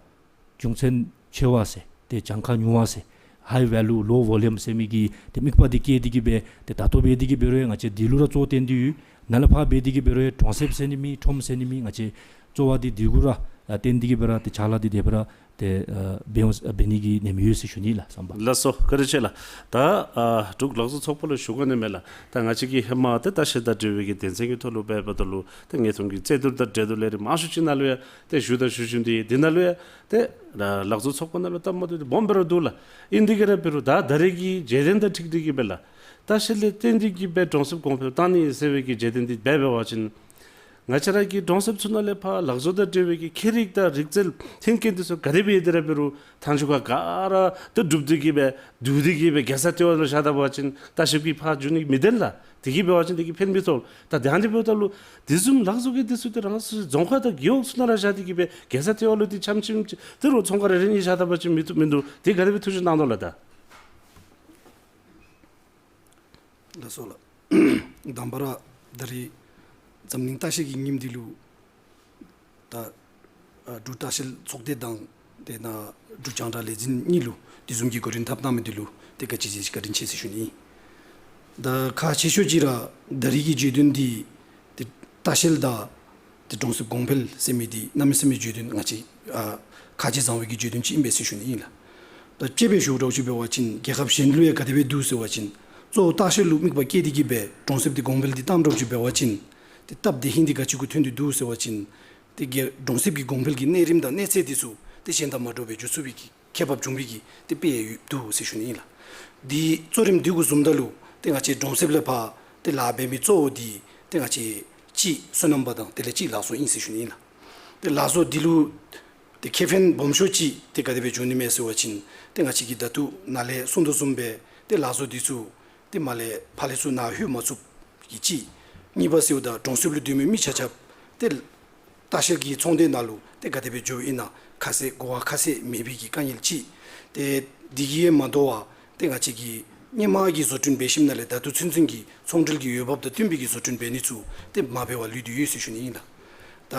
རྒྱུ་མཚན་ ཆེ་བ་ཟེར་ཏེ་གྱངས་ཁ་ཉུང་བ་ཟེར་high value low volume ཟེར་མི་གི་ཏེ་དམིགས་པ་འདི་བསྐྱེད་དེ་གི་སྦེ་ཏེ་ད་ལྟོ་འབད་དེ་གི་འབད་རུང་ཡང་ང་བཅས་འདི་ལུ་ར་གཙོ་བོ་བཏོན་ཏེ་ཡོད། ནཱ་ལས་ཕར་འབད་དེ་གི་འབད་རུང་ཡང་གྲོང་གསེབ་ཟེར་ནི་མེད། ཁྲོམ་ཟེར་ནི་མེད། ང་བཅས་གཙོ་བོ་འདི་འདི་གུ་ར་ཨ་བརྟེན་ཏེ་གི་སྦེ་ར་ཏེ་ཕྱག་ལཱ་འདི་དེ་སྦེ་ར་ཏེ་ཨ་འབད་འོང་འབད་ནི་གི་ནེམ་ཡོད་ཟེར་ཞུ་ནི་ལགས་བསམ་པ། ལགས་སོ། བཀའ་དྲིན་ཆེ་ལགས། ད་ཨ་འབྲུག་ལག་བཟོ་ཚོགས་པ་ལུ་ཞུ་དགོ་ནི་མས་ལགས། ད་ང་བཅས་ཀྱིས་ཧེ་མ་ཏེ་ལྟ་བཤལ་དང་འབྲེལ་བའི་གི་དོན་ཚན་གྱི་ཐོག་ལུ་འབདཝ་ད་ལུ་ཏེ་ངེས་སྟོན་གྱི་རྩོད་བསྡུར་དང་འབྲེལ་ཏེ་ལས་རིམ་མང་ཤོས་ཅིག་ནང་ལུ་ཡང་ཏེ་ཞུ་དང་ཞུ་བཞིན་ཏེ་འདི་ནང་ལུ་ཡང་ཏེ་ལག་བཟོ་ཚོགས་པ་ནང་ལུ་སྟབས་མ་བདེཝ་འདི་སྦོམ་སྦེ་ར་འདུག་ལགས། ཨིན་དེ་གིས་ར་འབད་རུང་ད་ད་རེས་ཀྱི་བརྗོད་དོན་དང་འཁྲིལ་ཏེ་གི་སྦེ་ལགས། ལྟ་བཤལ་ལས་བརྟེན་ཏེ་གི་སྦེ་གྲོང་གསེབ་གོང་འཕེལ་བཏང་ནི་ཟེར་བའི་གི་བརྗོད་དོན་འདི་འབད་འབད་བ་ཅིན་ང་བཅས་ར་གི་གྲོང་གསེབ་ཚུ་ནང་ལས་ཕར་ལག་བཟོ་དང་འབྲེལ་བའི་གི་ཁྱད་རིག་དང་རིག་རྩལ་མཐུན་རྐྱེན་འདི་ཚུ་ག་དེ་སྦེ་ཡོད་དེ་ར་འབད་རུང་མཐའ་མཇུག་ཁར་ག་ར་ཏེ་སྒྲུབ་སྟེ་གི་སྦེ་བསྡུ་སྟེ་གི་སྦེ་རྒྱལ་ས་ལྟེ་བ་ལུ་བཞག་ད་པ་ཅིན་ལྟ་བཤལ་གྱིས་ཕར་འགྱོ་ནི་མི་བདེན་ལགས། དེ་གིས་འབད་བ་ཅིན་དེ་གིས་ཕན་མི་ཐོགས། ད་དེ་ཨ་ནི་འབདཝ་ད་ལུ་དེ་བཟུམ་ལག་བཟོ་གི་འདི་ཚུ་ཏེ་རང་སོའི་རྫོང་ཁག་དང་རྒེད་འོག་ཚུ་ནང་ར་བཞག་སྟེ་གི་སྦེ་རྒྱལ་ས་ལྟེ་བ་ལུ་ཏེ་ཆམ་ཆིམ་ཅིག་ཏེ་རོགས་ཚོང་ཁང་རེ་རེ་གཉིས་བཞག་ད་པ་ཅིན་མི་བཏུབ་མིན་འདུག། དེ་ག་དེ་སྦེ་ཐུགས་ཞིབ་གནང་དོ་ལགས། ད་ལགས་སོ་ལགས། དང་པ་ར་ད་རེས་འཛམ་གླིང་ལྟ་བཤལ་གྱི་ཉིནམ་འདི་ལུ་ད་ཨ་འབྲུག་ལྟ་བཤལ་ཚོགས་སྡེ་དང་དེ་ནང་འབྲུག་རྒྱང་བསྒྲགས་ལས་འཛིན་གཉིས་ལུ་དེ་བཟུམ་གྱི་གོ་སྒྲིག་འཐབ་གནང་མི་འདི་ལུ་ཏེ་ག་ཅི་ཅིག་བཀའ་དྲིན་ཆེ་ཟེར་ཞུ་ནི། ད་ཁག་ཆེ་ཤོས་ཅིག་ར་ད་རེས་ཀྱི་བརྗོད་དོན་འདི་ཏེ་ལྟ་བཤལ་དང་ཏེ་གྲོང་གསེབ་གོང་འཕེལ་ཟེར་མི་འདི་གནམ་མེད་ས་མེད་བརྗོད་དོན་ང་བཅས་ཨ་ཁག་ཆེ་བཟང་བའི་གི་བརྗོད་དོན་ཅིག་ཨིན་པས་ཟེར་ཞུ་ནི་ཨིན་ལགས། ད་དཔྱེ་སྦེ་ཞུ་དགོཔ་ཅིག་འབད་བ་ཅིན་རྒྱལ་ཁབ་གཞན་ལུ་ཡང་ག་དེ་སྦེ་འདུག་ཟེར་བ་ཅིན་གཙོ་བོ་ལྟ་བཤལ་ལུ་དམིགས་པ་བསྐྱེད་དེ་གི་སྦེ་གྲོང་གསེབ་འདི་གོང་འཕེལ་འདི་བཏང་དགོཔ་ཅིག་འབད་བ་ཅིན་ཏེ་སྟབས་བདེ་ཧིང་འདི་ག་ཅི་གུ་ཐོན་ཏེ་འདུག་ཟེར་བ་ཅིན་ཏེ་རྒྱལ་གྲོང་གསེབ་ཀྱི་གོང་འཕེལ་གྱི་གནས་རིམ་དང་གནས་ཚད་འདི་ཚུ་ཏེ་གཞན་དང་མ་འདྲཝ་སྦེ་འགྱོ་ཚུགས་པའི་གི་ཁེ་འབབ་འབྱུང་བའི་གི་ཏེ་དཔེ་ཡོདཔ་འདུག་ཟེར་ཞུ་ནི་ཨིན་ལགས། འདི་གཙོ་རིམ་འདི་གུ་བཟུངམ་ད་ལུ་ཏེ་ང་བཅས་གྲོང་གསེབ་ལས་ཕར་ཏེ་ལཱ་འབད་མི་གཙོ་བོ་འདི་ཏེ་ང་བཅས་གཅིག་སོ་ནམ་པ་དང་དེ་ལས་གཅིག་ལག་བཟོ་ཨིན་ཟེར་ཞུ་ནི་ཨིན་ལགས། ཏེ་ལག་བཟོ་འདི་ལུ་ཏེ་ཁེ་ཕན་སྦོམ་ཤོས་ཅིག་ཏེ་ག་དེ་སྦེ་འབྱུང་ནི་མས་ཟེར་བ་ཅིན་ཏེ་ང་བཅས་ཀྱིས་ད་ལྟོ་ནཱ་ལས་གསུང་དོ་བཟུམ་སྦེ་ཏེ་ལག་བཟོ་འདི་ཚུ་ཏེ་མར་ལས་ཕར་ལས་ཚུར་ནཱ་ལྷོད་མ་ཚུགསཔ་གི་གཅིག། གཉིས་པ་ཟེརཝ་ད་གྲོང་གསེབ་ལུ་སྡོད་མི་མི་ཆ་ཁྱབ་ཏེ་ལྟ་བཤལ་གྱི་ཚོང་སྡེ་ནང་ལུ་ཏེ་ག་དེ་སྦེ་འགྱོཝ་ཨིན་ན་ཁ་གསལ་གོ་བ་ཁ་གསལ་མེད་པའི་གི་དཀའ་ངལ་ཅིག། ཏེ་འདི་གིས་ཡང་མ་དོ་བར་ཏེ་ང་བཅས་ཀྱི་སྔོན་མ་གི་བཟོ་སྐྲུན་འབད་ཞིནམ་ལས་ད་ལྟོ་ཚུན་ཚོད་ཀྱི་ཚོང་འབྲེལ་གྱི་འོས་འབབ་དང་བསྟུན་པའི་གི་བཟོ་སྐྲུན་འབད་ནི་ཚུ་ཏེ་མ་འབད་བར་ལུས་ཏེ་ཡོད་ཟེར་ཞུ་ནི་ཨིན་ལགས། ད་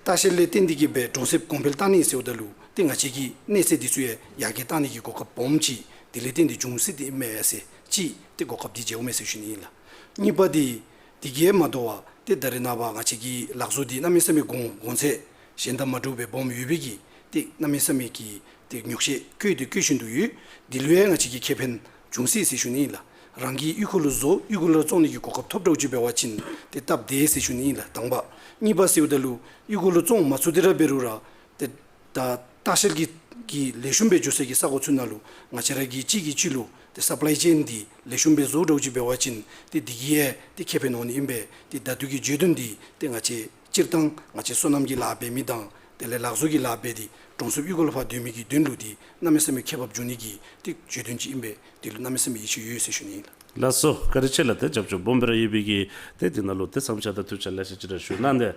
ལྟ་བཤལ་ལས་བརྟེན་ཏེ་གི་སྦེ་གྲོང་གསེབ་གོང་འཕེལ་བཏང་ནི་ཟེརཝ་ད་ལུ་ཏེ་ང་བཅས་ཀྱི་གནས་ཚད་འདི་ཚུ་ཡང་ཡར་རྒྱས་བཏང་ནི་གི་གོ་སྐབས་སྦོམ་ཅིག་འདི་ལས་བརྟེན་ཏེ་འབྱུང་སྲིད་དེ་ཨིན་མས་ཟེར་གཅིག་ཏེ་གོ་སྐབས་འདི་མཇལཝ་མས་ཟེར་ཞུ་ནི་ཨིན་ལགས། གཉིས་པ་འདི་འདི་གིས་མ་དོ་བར་ཏེ་ད་རེས་ནངས་པ་ང་བཅས་ཀྱི་ལག་བཟོ་འདི་གནམ་མེད་ས་མེད་གོང་གོང་ཚད་གཞན་དང་མ་འདྲཝ་སྦེ་སྦོམ་ཡོད་པའི་གི་ཏེ་གནམ་མེད་ས་མེད་ཀྱི་ཏེ་ཉོགས་བཤད་བཀོད་དེ་བཀོད་བཞིན་དུ་ཡོད། འདི་ལུ་ཡང་ང་བཅས་ཀྱི་ཁེ་ཕན་འབྱུང་སྲིད་ཟེར་ཞུ་ནི་ཨིན་ལགས། རང་གི་གཡུས་སྒོ་ལུ་བཟོ་གཡུས་སྒོ་ལུ་བཙོང་ནི་གི་གོ་སྐབས་ཐོབ་འདྲཝ་ཅིག་འབད་བ་ཅིན་ཏེ་སྟབས་བདེ་ཟེར་ཞུ་ནི་ཨིན་ལགས། དང་པ། གཉིས་པ་ཟེརཝ་ད་ལུ་གཡུས་སྒོ་ལུ་བཙོང་མ་ཚུགས་ཏེ་ར་འབད་རུང་ར་ཏེ་ད་ལྟ་བཤལ་གྱི་གི་ལེགས་ཤོམ་སྦེ་འགྱོ་སའི་གི་ས་གོ་ཚུ་ནང་ལུ་ང་བཅས་ར་གིས་གཅིག་གིས་གཅིག་ལུ་ཏེ་སབ་ལའི་ཅེན་འདི་ལེགས་ཤོམ་སྦེ་བཟོ་འདྲཝ་ཅིག་འབད་བ་ཅིན་ཏེ་འདི་གིས་ཡང་ཏེ་ཁེ་ཕན་འོང་ནི་ཨིན་པས། ཏེ་ད་ལྟོ་གི་བརྗོད་དོན་འདི་ཏེ་ང་བཅས་སྤྱིར་བཏང་ང་བཅས་སོ་ནམ་གྱི་ལཱ་འབད་མི་དང་དེ་ལས་ལག་བཟོ་གི་ལཱ་འབད་དེ་གྲོང་གསེབ་གཡུས་སྒོ་ལུ་ཕར་སྡོད་མི་གི་དོན་ལུ་འདི་གནམ་མེད་ས་མེད་ཁེ་འབབ་འབྱུང་ནི་གི་ཏེ་བརྗོད་དོན་ཅིག་ཨིན་པས། འདི་ལུ་གནམ་མེད་ས་མེད་ཡིད་ཆེས་ཡོད་ཟེར་ཞུ་ནི་ཨིན་ལགས། ལགས་སོ། བཀའ་དྲིན་ཆེ་ལགས། ཏེ་རྒྱབ་སྐྱོར་སྦོམ་སྦེ་ར་ཡོད་པའི་གི་ཏེ་འདི་ནང་ལུ་ཏེ་བསམ་འཆར་དང་ཐུགས་འཆར་ལེ་ཤ་ཅིག་ར་ཞུ་གནང་སྟེ་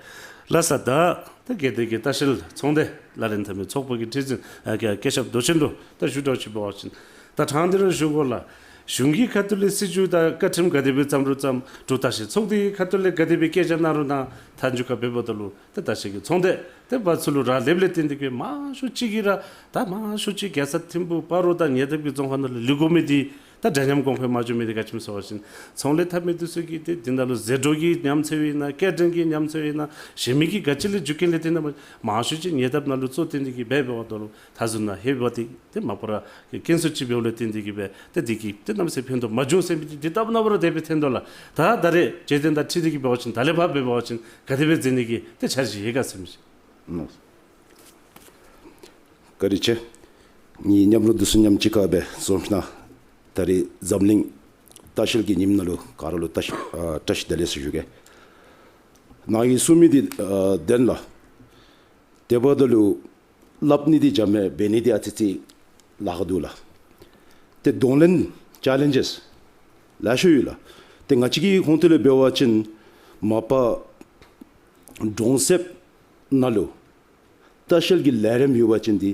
ལགས་སོ། ད་ཏེ་དགེ་ལྡན་གྱི་ལྟ་བཤལ་ཚོང་སྡེ་ལག་ལེན་འཐབ་མི་ཚོགས་པ་གི་ཁྲི་འཛིན་ཨ་སྐལ་ཞབས་རྡོ་རྗེ་ལུ་ད་ཞུ་འདྲཝ་ཅིག་འབད་བ་ཅིན་ད་དྲང་སྟེ་ར་ཞུ་དགོ་ལགས། གཞུང་གི་ཁ་ཐུག་ལས་སྲིད་བྱུས་དང་བཀའ་ཁྲིམས་ག་དེ་སྦེ་བརྩམས་རུང་བརྩམས། འབྲུག་ལྟ་བཤལ་ཚོགས་སྡེ་གི་ཁ་ཐུག་ལས་ག་དེ་སྦེ་བཀོད་རྒྱ་གནང་རུང་གནང་། མཐའ་མཇུག་ཁར་འབདཝ་ད་ལུ་ཏེ་ལྟ་བཤལ་གྱི་ཚོང་སྡེ་ཏེ་པ་ཚུ་ལུ་རག་ལསཔ་ལས་བརྟེན་ཏེ་གི་མང་ཤོས་ཅིག་གིས་ར་ད་མང་ཤོས་ཅིག་རྒྱལ་ས་ཐིམ་ཕུག་སྤ་རོ་དང་ཉེ་འདབས་ཀྱི་རྫོང་ཁག་ནང་ལུ་ལུས་དགོ་མི་འདི་ད་འདྲ་མཉམ་གོང་འཕེལ་མ་འགྱོ་མི་འདི་ག་ཅི་སྨོ་ཟེར་བ་ཅིན་ཚོང་ལས་འཐབ་མི་འདི་ཚུ་གིས་ཏེ་འདི་ནང་ལུ་ཟད་འགྲོ་གི་ཉམས་བཅོས་ཨིན་ན་སྐྱེལ་འདྲེན་གྱི་ཉམས་བཅོས་ཨིན་ན་གཞན་མི་གི་ག་ཅི་ལས་རྒྱུ་རྐྱེན་ལས་བརྟེན་ཏེ་མ་མང་ཤོས་ཅིག་ཉེ་འདབས་ནང་ལུ་གཙོ་བོ་བཏོན་ཏེ་གི་འབད་འབདཝ་ད་ལུ་ད་གཟུགས་ནང་ཧེ་བ་འདི་ཏེ་མ་པ་ར་གི་ཀེན་སར་ཅིག་འབདཝ་ལས་བརྟེན་ཏེ་གི་སྦེ་ཏེ་འདི་གིས་ཏེ་གནམ་མེད་ས་མེད་ཕན་ཐོགས་མ་བྱུང་ཟེར་མི་འདི་ཏེ་ད་ནཱ་བ་ར་དེ་སྦེ་ཐོན་དོ་ལགས། ད་ད་རེས་བརྗོད་དོན་དང་འཁྲིལ་ཏེ་གི་འབད་བ་ཅིན་ད་ལས་ཕར་འབད་བ་ཅིན་ག་དེ་སྦེ་མཛད་ནི་གི་ཏེ་འཆར་གཞི་ཡོད་ག་ཟེར་མི་ཅིག། བཀའ་དྲིན་ཆེ། ངེའི་མཉམ་རོགས་འདི་ཚུ་མཉམ་གཅིག་ཁར་སྦེ་བཟུམ་ཅིག་ནང་ད་རེས་འཛམ་གླིང་ལྟ་བཤལ་གྱི་ཉིནམ་ནང་ལུ་ག་ར་ལུ་བཀྲ་ཤིས་ཨ་བཀྲ་ཤིས་བདེ་ལེགས་ཟེར་ཞུ་གེ། ནཱ་གིས་གསུངས་མི་འདི་ཨ་བདེན་ལགས། དེ་འབདཝ་ད་ལུ་སླབ་ནི་འདི་འཇམ་མས། འབད་ནི་འདི་ཨ་ཙི་ཅིག་ལཱ་ཁག་འདུག་ལགས། ཏེ་གདོང་ལེན་ཅེ་ལེན་ཇེས་ལེ་ཤ་ཡོད་ལགས། ཏེ་ང་བཅས་ཀྱི་ཁོངས་གཏོགས་ལས་འབད་བ་ཅིན་མ་པ་གྲོང་གསེབ་ནང་ལུ་ལྟ་བཤལ་གྱི་ལས་རིམ་ཡོད་པ་ཅིན་འདི་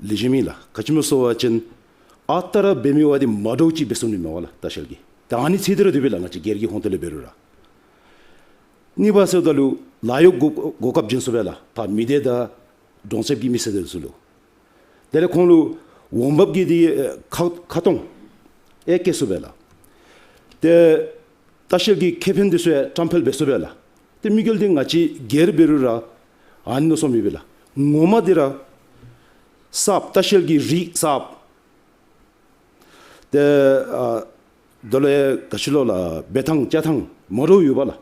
ལེགས་ཤོམ་ཨིན་ལགས། ག་ཅི་སྨོ་ཟེར་བ་ཅིན་ཨ་རྟག་ར་འབད་མི་བ་འདི་མ་འདྲཝ་ཅིག་འབད་ཚུགས་ནི་མས་ལགས་ལྟ་བཤལ་གྱི། ད་ཨ་ནི་ཚད་འདི་ར་འདུག་པས་ལགས། ང་བཅས་སྒེར་གྱི་ཁོངས་གཏོགས་ལས་འབད་རུང་ར། གཉིས་པ་ཟེརཝ་ད་ལུ་ལཱ་གཡོག་གོ་གོ་སྐབས་བྱིན་ཚུགས་པས་ལགས། ཕར་མི་སྡེ་དང་གྲོང་གསེབ་ཀྱི་མི་སེར་འདི་ཚུ་ལུ། དེ་ལས་ཁོང་ལུ་འོང་འབབ་ཀྱི་འདི་ཁ་ཁ་ཏོང་ཨེ་བཀལ་ཚུགས་པས་ལགས། ཏེ་ལྟ་བཤལ་གྱི་ཁེ་ཕན་འདི་ཚུ་ཡང་བཀྲམ་སྤེལ་འབད་ཚུགས་པས་ལགས། ཏེ་དམིགས་ཡུལ་འདི་ང་བཅས་སྒེར་འབད་རུང་ར་ཨ་ནི་མནོ་བསམ་ཡོད་པས་ལགས། ངོ་མ་འདི་ར་གསརཔ་ལྟ་བཤལ་གྱི་རིགས་གསརཔ། ཏེ་ཨ་དོ་ལས་ག་ཅི་ལོ་ལགས་འབད་ཐངས་བཅའ་ཐངས་མ་འདྲཝ་ཡོད་པས་ལགས།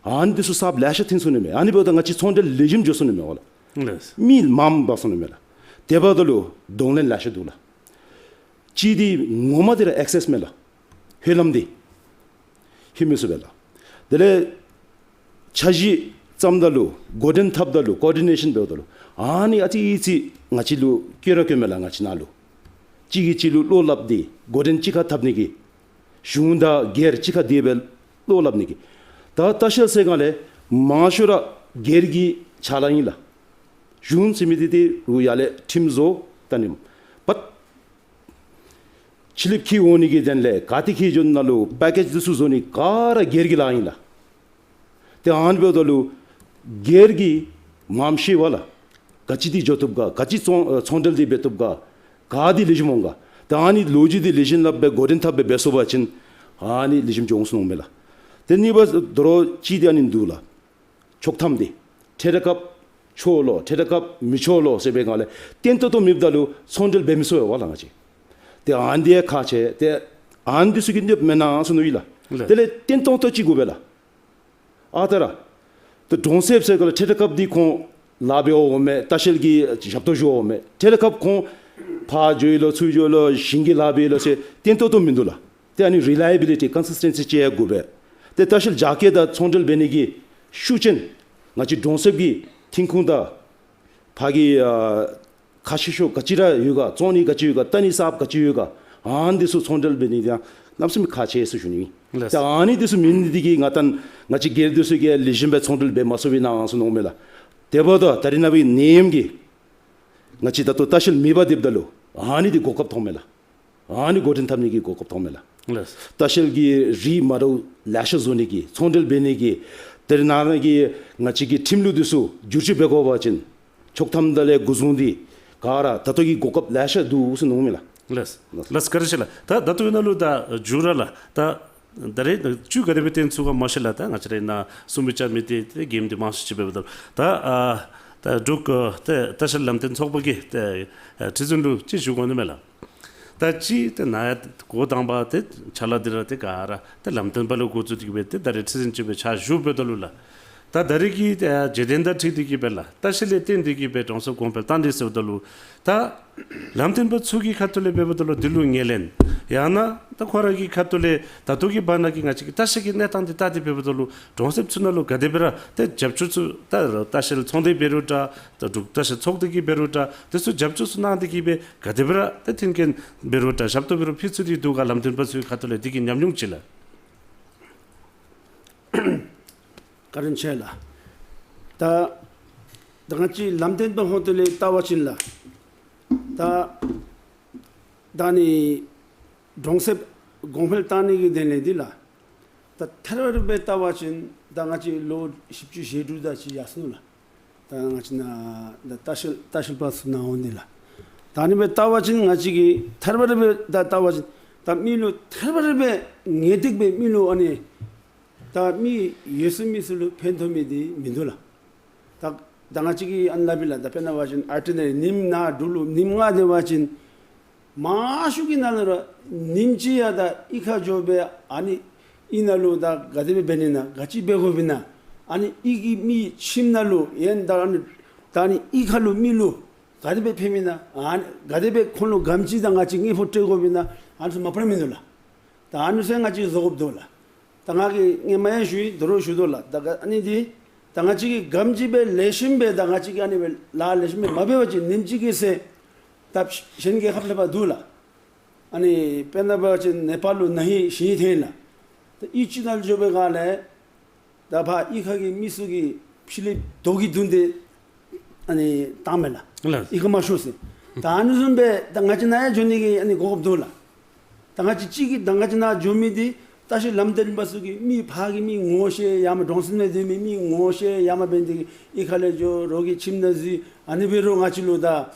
ཨ་ནི་འདི་ཚུ་གསརཔ་ལེ་ཤ་ཐོན་སོ་ནི་མས། ཨ་ནི་འབདཝ་ད་ང་བཅས་ཚོང་འབྲེལ་ལེགས་ཤོམ་འགྱོ་སོ་ནི་མས་པ་ལགས། ལགས། མི་མངམ་འབག་སོ་ནི་མས་ལགས། དེ་འབདཝ་ད་ལུ་གདོང་ལེན་ལེ་ཤ་འདུག་ལགས། གཅིག་འདི་ངོ་མ་འདི་ར་ཨེག་སེསི་མེད་ལགས། ཧོད་ལམ་འདི་ཧེ་མ་ཚུ་སྦེ་ལགས། དེ་ལས་འཆར་གཞི་བརྩམ་ད་ལུ་འགོ་འདྲེན་འཐབ་ད་ལུ་ཀོ་ཌི་ནེ་ཤཱན་འབདཝ་ད་ལུ་ཨ་ནི་ཨ་ཙི་ཅིག་ང་བཅས་ལུ་དཀོན་ར་དཀོན་མས་ལགས། ང་བཅས་ནང་ལུ་གཅིག་གིས་གཅིག་ལུ་བློ་སླབ་སྟེ་འགོ་འདྲེན་གཅིག་ཁར་འཐབ་ནི་གི་གཞུང་དང་སྒེར་གཅིག་ཁར་སྡོད་སྦེ་བློ་སླབ་ནི་གི། ད་ལྟ་བཤལ་ཟེར་སྒང་ལས་མང་ཤོས་ར་སྒེར་གྱི་ཕྱག་ལཱ་ཨིན་ལགས། གཞུང་ཟེར་མི་འདི་ཏེ་རུང་ཡར་ལས་ཁྲིམས་བཟོ་ད་ནི་པ་ཕྱི་གླིངཔ་འཁྱིད་འོང་ནི་གི་དོན་ལས་ག་ཏེ་འཁྱིད་འགྱོ་ནི་ནང་ལུ་པེ་ཀེཇ་འདི་ཚུ་བཟོ་ནི་ག་ར་སྒེར་གྱི་ལཱ་ཨིན་ལགས། ཏེ་ཨ་ནི་འབདཝ་ད་ལུ་སྒེར་གྱིས་མངམ་ཤེས་པས་ལགས། ག་ཅི་འདི་འགྱོ་བཏུབ་ག། ག་ཅི་ཚོང་ཚོང་འབྲེལ་འདི་འབད་བཏུབ་ག། ག་འདི་ལེགས་ཤོམ་འོང་ག། ཏེ་ཨ་ནི་ལོ་རྒྱུས་འདི་ལེགས་ཤོམ་སླབ་སྦེ་འགོ་འདྲེན་འཐབ་སྦེ་འབད་ཚུགས་པ་ཅིན་ཨ་ནི་ལེགས་ཤོམ་འགྱོ་འོང་ཟེར་མནོཝ་མས་ལགས། ཏེ་གཉིས་པ་དོ་རུང་གཅིག་འདི་ཨ་ནི་འདུག་ལགས། ཆོག་ཐམ་འདི་འཕྲལ་ར་སྐབས་ཆོག་ལོ་འཕྲལ་ར་སྐབས་མི་ཆོག་ལོ་ཟེར་བའི་སྒང་ལས་བརྟན་ཏོག་ཏོ་མེདཔ་ད་ལུ་ཚོང་འབྲེལ་འབད་མི་ཚུགས་པས་ལགས་ང་བཅས། ཏེ་ཨ་ནི་འདི་ཁག་ཆེ། ཏེ་ཨ་ནི་འདི་ཚུ་གི་གནོདཔ་མེན་ན་ཟེར་མནོ་ཡི་ལགས། ལགས། དེ་ལས་བརྟན་ཏོག་ཏོ་ཅིག་དགོ་པས་ལགས། ཨ་རྟག་ར་ཏེ་གྲོང་གསེབ་ཟེར་སྒང་ལས་འཕྲལ་ར་སྐབས་འདི་ཁོང་ལཱ་འབད་འོང་མས། ལྟ་བཤལ་གྱི་ཞབས་ཏོག་ཞུ་འོང་མས། འཕྲལ་ར་སྐབས་ཁོང་ཕར་འགྱོ་ཡི་ལོ་ཚུར་འགྱོ་ཡི་ལོ་ཞིང་གི་ལཱ་འབད་ཡི་ལོ་ཟེར་བརྟན་ཏོག་ཏོ་མིན་འདུག་ལགས། ཏེ་ཨ་ནི་རི་ལའི་བི་ལི་ཊི་ཀོན་སིསི་ཊེན་སི་ཅིག་ཡང་དགོ་པས། ཏེ་ལྟ་བཤལ་རྒྱ་སྐྱེད་དང་ཚོང་འབྲེལ་འབད་ནི་གི་ཤུགས་ཅན་ང་བཅས་གྲོང་གསེབ་ཀྱི་མཐིང་ཁུང་དང་ཕར་གྱི་ཨ་ཁ་ཤས་ཤོས་ག་ཅི་ར་ཡོད་ག། བཙོང་ནི་ག་ཅི་ཡོད་ག། བལྟ་ནི་གསརཔ་ག་ཅི་ཡོད་ག། ཨ་ནི་འདི་ཚུ་ཚོང་འབྲེལ་འབད་ནི་དེ་ཡང་གནམ་མེད་ས་མེད་ཁག་ཆེ་ཟེར་ཞུ་ནི། ལགས། ཏེ་ཨ་ནི་འདི་ཚུ་མེད་ནི་འདི་གིས་ང་ཏང་ང་བཅས་སྒེར་འདི་ཚུ་གིས་ལེགས་ཤོམ་སྦེ་ཚོང་འབྲེལ་འབད་མ་ཚུགས་པས་ན་ཟེར་མནོཝ་མས་ལགས། དེ་འབདཝ་ད་ད་རིས་ནངས་པའི་ནད་ཡམས་ཀྱིས་ང་བཅས་ད་ལྟོ་ལྟ་བཤལ་མེདཔ་སྡོདཔ་ད་ལུ་ཨ་ནི་འདི་གོ་སྐབས་ཐོབ་མས་ལགས། ཨ་ནི་འགོ་འདྲེན་འཐབ་ནི་གི་གོ་སྐབས་ཐོབ་མས་ལགས། ལགས། ལྟ་བཤལ་གྱི་རིགས་མ་འདྲཝ་ལེ་ཤ་བཟོ་ནི་གི་ཚོང་འབྲེལ་འབད་ནི་གི་ད་རིས་ནངས་པ་གི་ང་བཅས་ཀྱི་ཁྲིམས་ལུགས་འདི་ཚུ་བསྒྱུར་བཅོས་འབད་དགོ་པ་ཅིན་ཆོག་ཐམ་དང་ལས་འགོ་བཟུང་སྟེ་ག་ར་ད་ལྟོ་གི་གོ་སྐབས་ལེ་ཤ་འདུག་ཟེར་མནོཝ་མས་ལགས། ལགས། ལགས། ལགས་བཀའ་དྲིན་ཆེ་ལགས། ད་ད་ལྟོ་ཡང་ན་ལུ་ད་མཇུག་ར་ལགས། ད་ད་རེས་ནངས་བཅུད་ག་དེ་སྦེ་བཏོན་ཚུགས་ག་མ་ཤེས་ལགས། ད་ང་བཅས་ར་ནཱ་གསུང་མི་རྐྱབ་མི་འདི་ཏེ་རྒནམ་འདི་མང་སུ་ཅིག་འབདཝ་ད་ད་ཨ་ད་འབྲུག་ཨ་ཏེ་ལྟ་བཤལ་ལམ་སྟོན་ཚོགས་པ་གི་ཏེ་ཨ་ཁྲི་འཛིན་ལུ་ཅིག་ཞུ་དགོ་ནི་མས་ལགས། ད་ཅི་ཏེ་ནཱ་ཡང་འགོ་དང་པ་ཏེ་ཕྱག་ལཱ་འདི་ར་ཏེ་ག་ར་ཏེ་ལམ་སྟོན་པ་ལས་འགོ་བཙུགས་ཏེ་གིས་སྦེ་ཏེ་ད་རེས་ཁྲི་འཛིན་ཅིག་སྦེ་ཕྱག་ཞུ་འབདཝ་ད་ལུ་ལགས། ད་ད་རེས་ཀྱི་ཏེ་ཨ་བརྗོད་དོན་དང་འཁྲིལ་ཏེ་གིས་སྦེ་ལགས། ལྟ་བཤལ་ལས་བརྟེན་ཏེ་གིས་སྦེ་གྲོང་གསེབ་གོང་འཕེལ་བཏང་སྟེ་ཟེརཝ་ད་ལུ་ད་ལམ་སྟོན་པ་ཚུ་གི་ཁ་ཐུག་ལས་འབདཝ་ད་ལུ་འདི་ལུ་ངོས་ལེན་ཡང་ན་ད་ཁོ་ར་གི་ཁ་ཐུག་ལས་ད་ལྟོ་གི་བར་ན་གི་ང་བཅས་ཀྱི་ལྟ་བཤལ་གྱི་གནས་སྟངས་འདི་ལྟ་སྟེ་འབདཝ་ད་ལུ་གྲོང་གསེབ་ཚུ་ནང་ལུ་ག་དེ་སྦེ་ར་ཏེ་རྒྱབ་སྐྱོར་ཚུ་ད་ལྟ་བཤལ་ཚོང་སྡེ་འབད་རུང་འདྲ་ད་འབྲུག་ལྟ་བཤལ་ཚོགས་སྡེ་གིས་འབད་རུང་འདྲ་དེ་ཚུ་རྒྱབ་སྐྱོར་ཚུ་གནང་སྟེ་གིས་སྦེ་ག་དེ་སྦེ་ར་ཏེ་མཐུན་རྐྱེན་འབད་རུང་འདྲ་ཞབས་ཏོག་འབད་རུང་ཕུལ་ཚུགས་ཏེ་འདུག་ག། ལམ་སྟོན་པ་ཚུ་གི་ཁ་ཐུག་ལས་འདི་གི་ཉམས་མྱོང་ཅིག་ལགས། བཀའ་དྲིན་ཆེ་ལགས། ད་ད་ང་བཅས་ལམ་སྟོན་པའི་ཧོངས་ལས་བལྟ་བ་ཅིན་ལགས། ད་ད་ནི་གྲོང་གསེབ་གོང་འཕེལ་བཏང་ནི་གི་དོན་ལས་འདི་ལགས། ད་ཐད་རི་བ་རི་སྦེ་བལྟ་བ་ཅིན་ད་ང་བཅས་ལོ་བཞི་བཅུ་ཞེ་དྲུག་དེ་ཅིག་ཡར་སོང་ནུག་ལགས། ད་ང་བཅས་ནཱ་ད་ལྟ་བཤལ་ལྟ་བཤལ་པ་ཚུ་ནཱ་འོང་སྟེ་ལགས། ད་ཨ་ནི་སྦེ་བལྟ་བ་ཅིན་ང་བཅས་ཀྱིས་ཐད་རི་བ་རི་སྦེ་ད་བལྟ་བ་ཅིན་ད་མི་ལུ་ཐད་རི་བ་རི་སྦེ་ངེས་ཏིག་སྦེ་མི་ལུ་ཨ་ནི་ད་མི་ཡོད་ཚད་མི་ཚུ་ལུ་ཕན་ཐོགས་མི་འདི་མིན་འདུག་ལགས། ད་ད་ང་བཅས་ཀྱིས་ཨ་ནི་སླབ་ཨིན་ལགས། ད་དཔེར་ན་འབད་བ་ཅིན་ཨར་ཊི་ནི་ཉིནམ་ནང་འབྲུག་ལུ་ཉིནམ་ལྔ་སྡོད་པ་ཅིན་མང་ཤོས་ཀྱི་ནང་ལུ་ར་ཉིནམ་གཅིག་ཡང་ད་གཡུས་ཁར་འགྱོ་སྦེ་ཨ་ནི་གཡུས་ནང་ལུ་ད་ག་དེ་སྦེ་འབད་ནི་ན་ག་ཅི་འབད་དགོཔ་ཨིན་ན་ཨ་ནི་གཡུས་ཀྱི་མི་ཁྱིམ་ནང་ལུ་ཡང་ད་ཨ་ནི་ད་ཨ་ནི་གཡུས་ཁ་ལུ་མི་ལུ་ག་དེ་སྦེ་ཕནམ་ཨིན་ན་ཨ་ནི་ག་དེ་སྦེ་ཁོང་ལུ་ག་དེམ་ཅིག་ད་ང་བཅས་དངུལ་ཕོགས་སྤྲོད་དགོཔ་ཨིན་ན་ཨ་ནི་ཚུ་མ་པ་ར་མིན་འདུག་ལགས། ད་ཨ་ནི་ཚུ་ང་བཅས་བཟོ་དགོཔ་འདུག་ལགས། ད་ང་གིས་སྔོན་མ་ཡང་ཞུ་ཡི། ད་རུང་ཞུ་དོ་ལགས། ད་ག་ཨ་ནི་འདི་ད་ང་བཅས་ཀྱིས་ག་དེམ་ཅིག་སྦེ་ལེགས་ཤོམ་སྦེ་ད་ང་བཅས་ཀྱིས་ཨ་ནི་སྦེ་ལཱ་ལེགས་ཤོམ་སྦེ་མ་འབད་བ་ཅིན་ཉིནམ་གཅིག་གི་ཚེ་ད་གཞན་རྒྱལ་ཁབ་ལྷོད་པ་འདུག་ལགས། ཨ་ནི་དཔེར་ན་འབད་བ་ཅིན་ནེ་པཱལ་ལུ་ན་ཧིང་ཞི་ཧིང་ཐོན་ལགས། ད་གཡུས་ཅིག་ནང་ལུ་འགྱོ་བའི་སྒང་ལས་ད་ཕར་གཡུས་ཁ་གི་མི་ཚུ་གིས་ཕྱི་གླིངཔ་རྡོ་གིས་བརྡུང་སྟེ་ཨ་ནི་བཏང་མས་ལགས། ལགས། གཡུས་ཁར་མ་ཤོར་ཟེར། ད་ཨ་ནི་བཟུམ་སྦེ་ད་ང་བཅས་ནཱ་ཡང་འགྱོ་ནི་གི་ཨ་ནི་གོ་སྐབས་འདུག་ལགས། ད་ང་བཅས་གཅིག་གིས་ད་ང་བཅས་ནཱ་འགྱོ་མི་འདི་ལྟ་བཤལ་ལམ་སྟོན་པ་ཚུ་གིས་མི་ཕར་གྱི་མི་ངོ་ཤེས་ཡ་མ་གྲོང་གསེབ་ནང་སྡོད་མི་མི་ངོ་ཤེས་ཡ་མ་འབད་ནི་དེ་གིས་གཡུས་ཁ་ལས་འགྱོ་རོགས་ཀྱི་ཁྱིམ་ནང་འཛུལ་ཨ་ནི་འབད་རུང་ང་བཅས་ལུ་ད་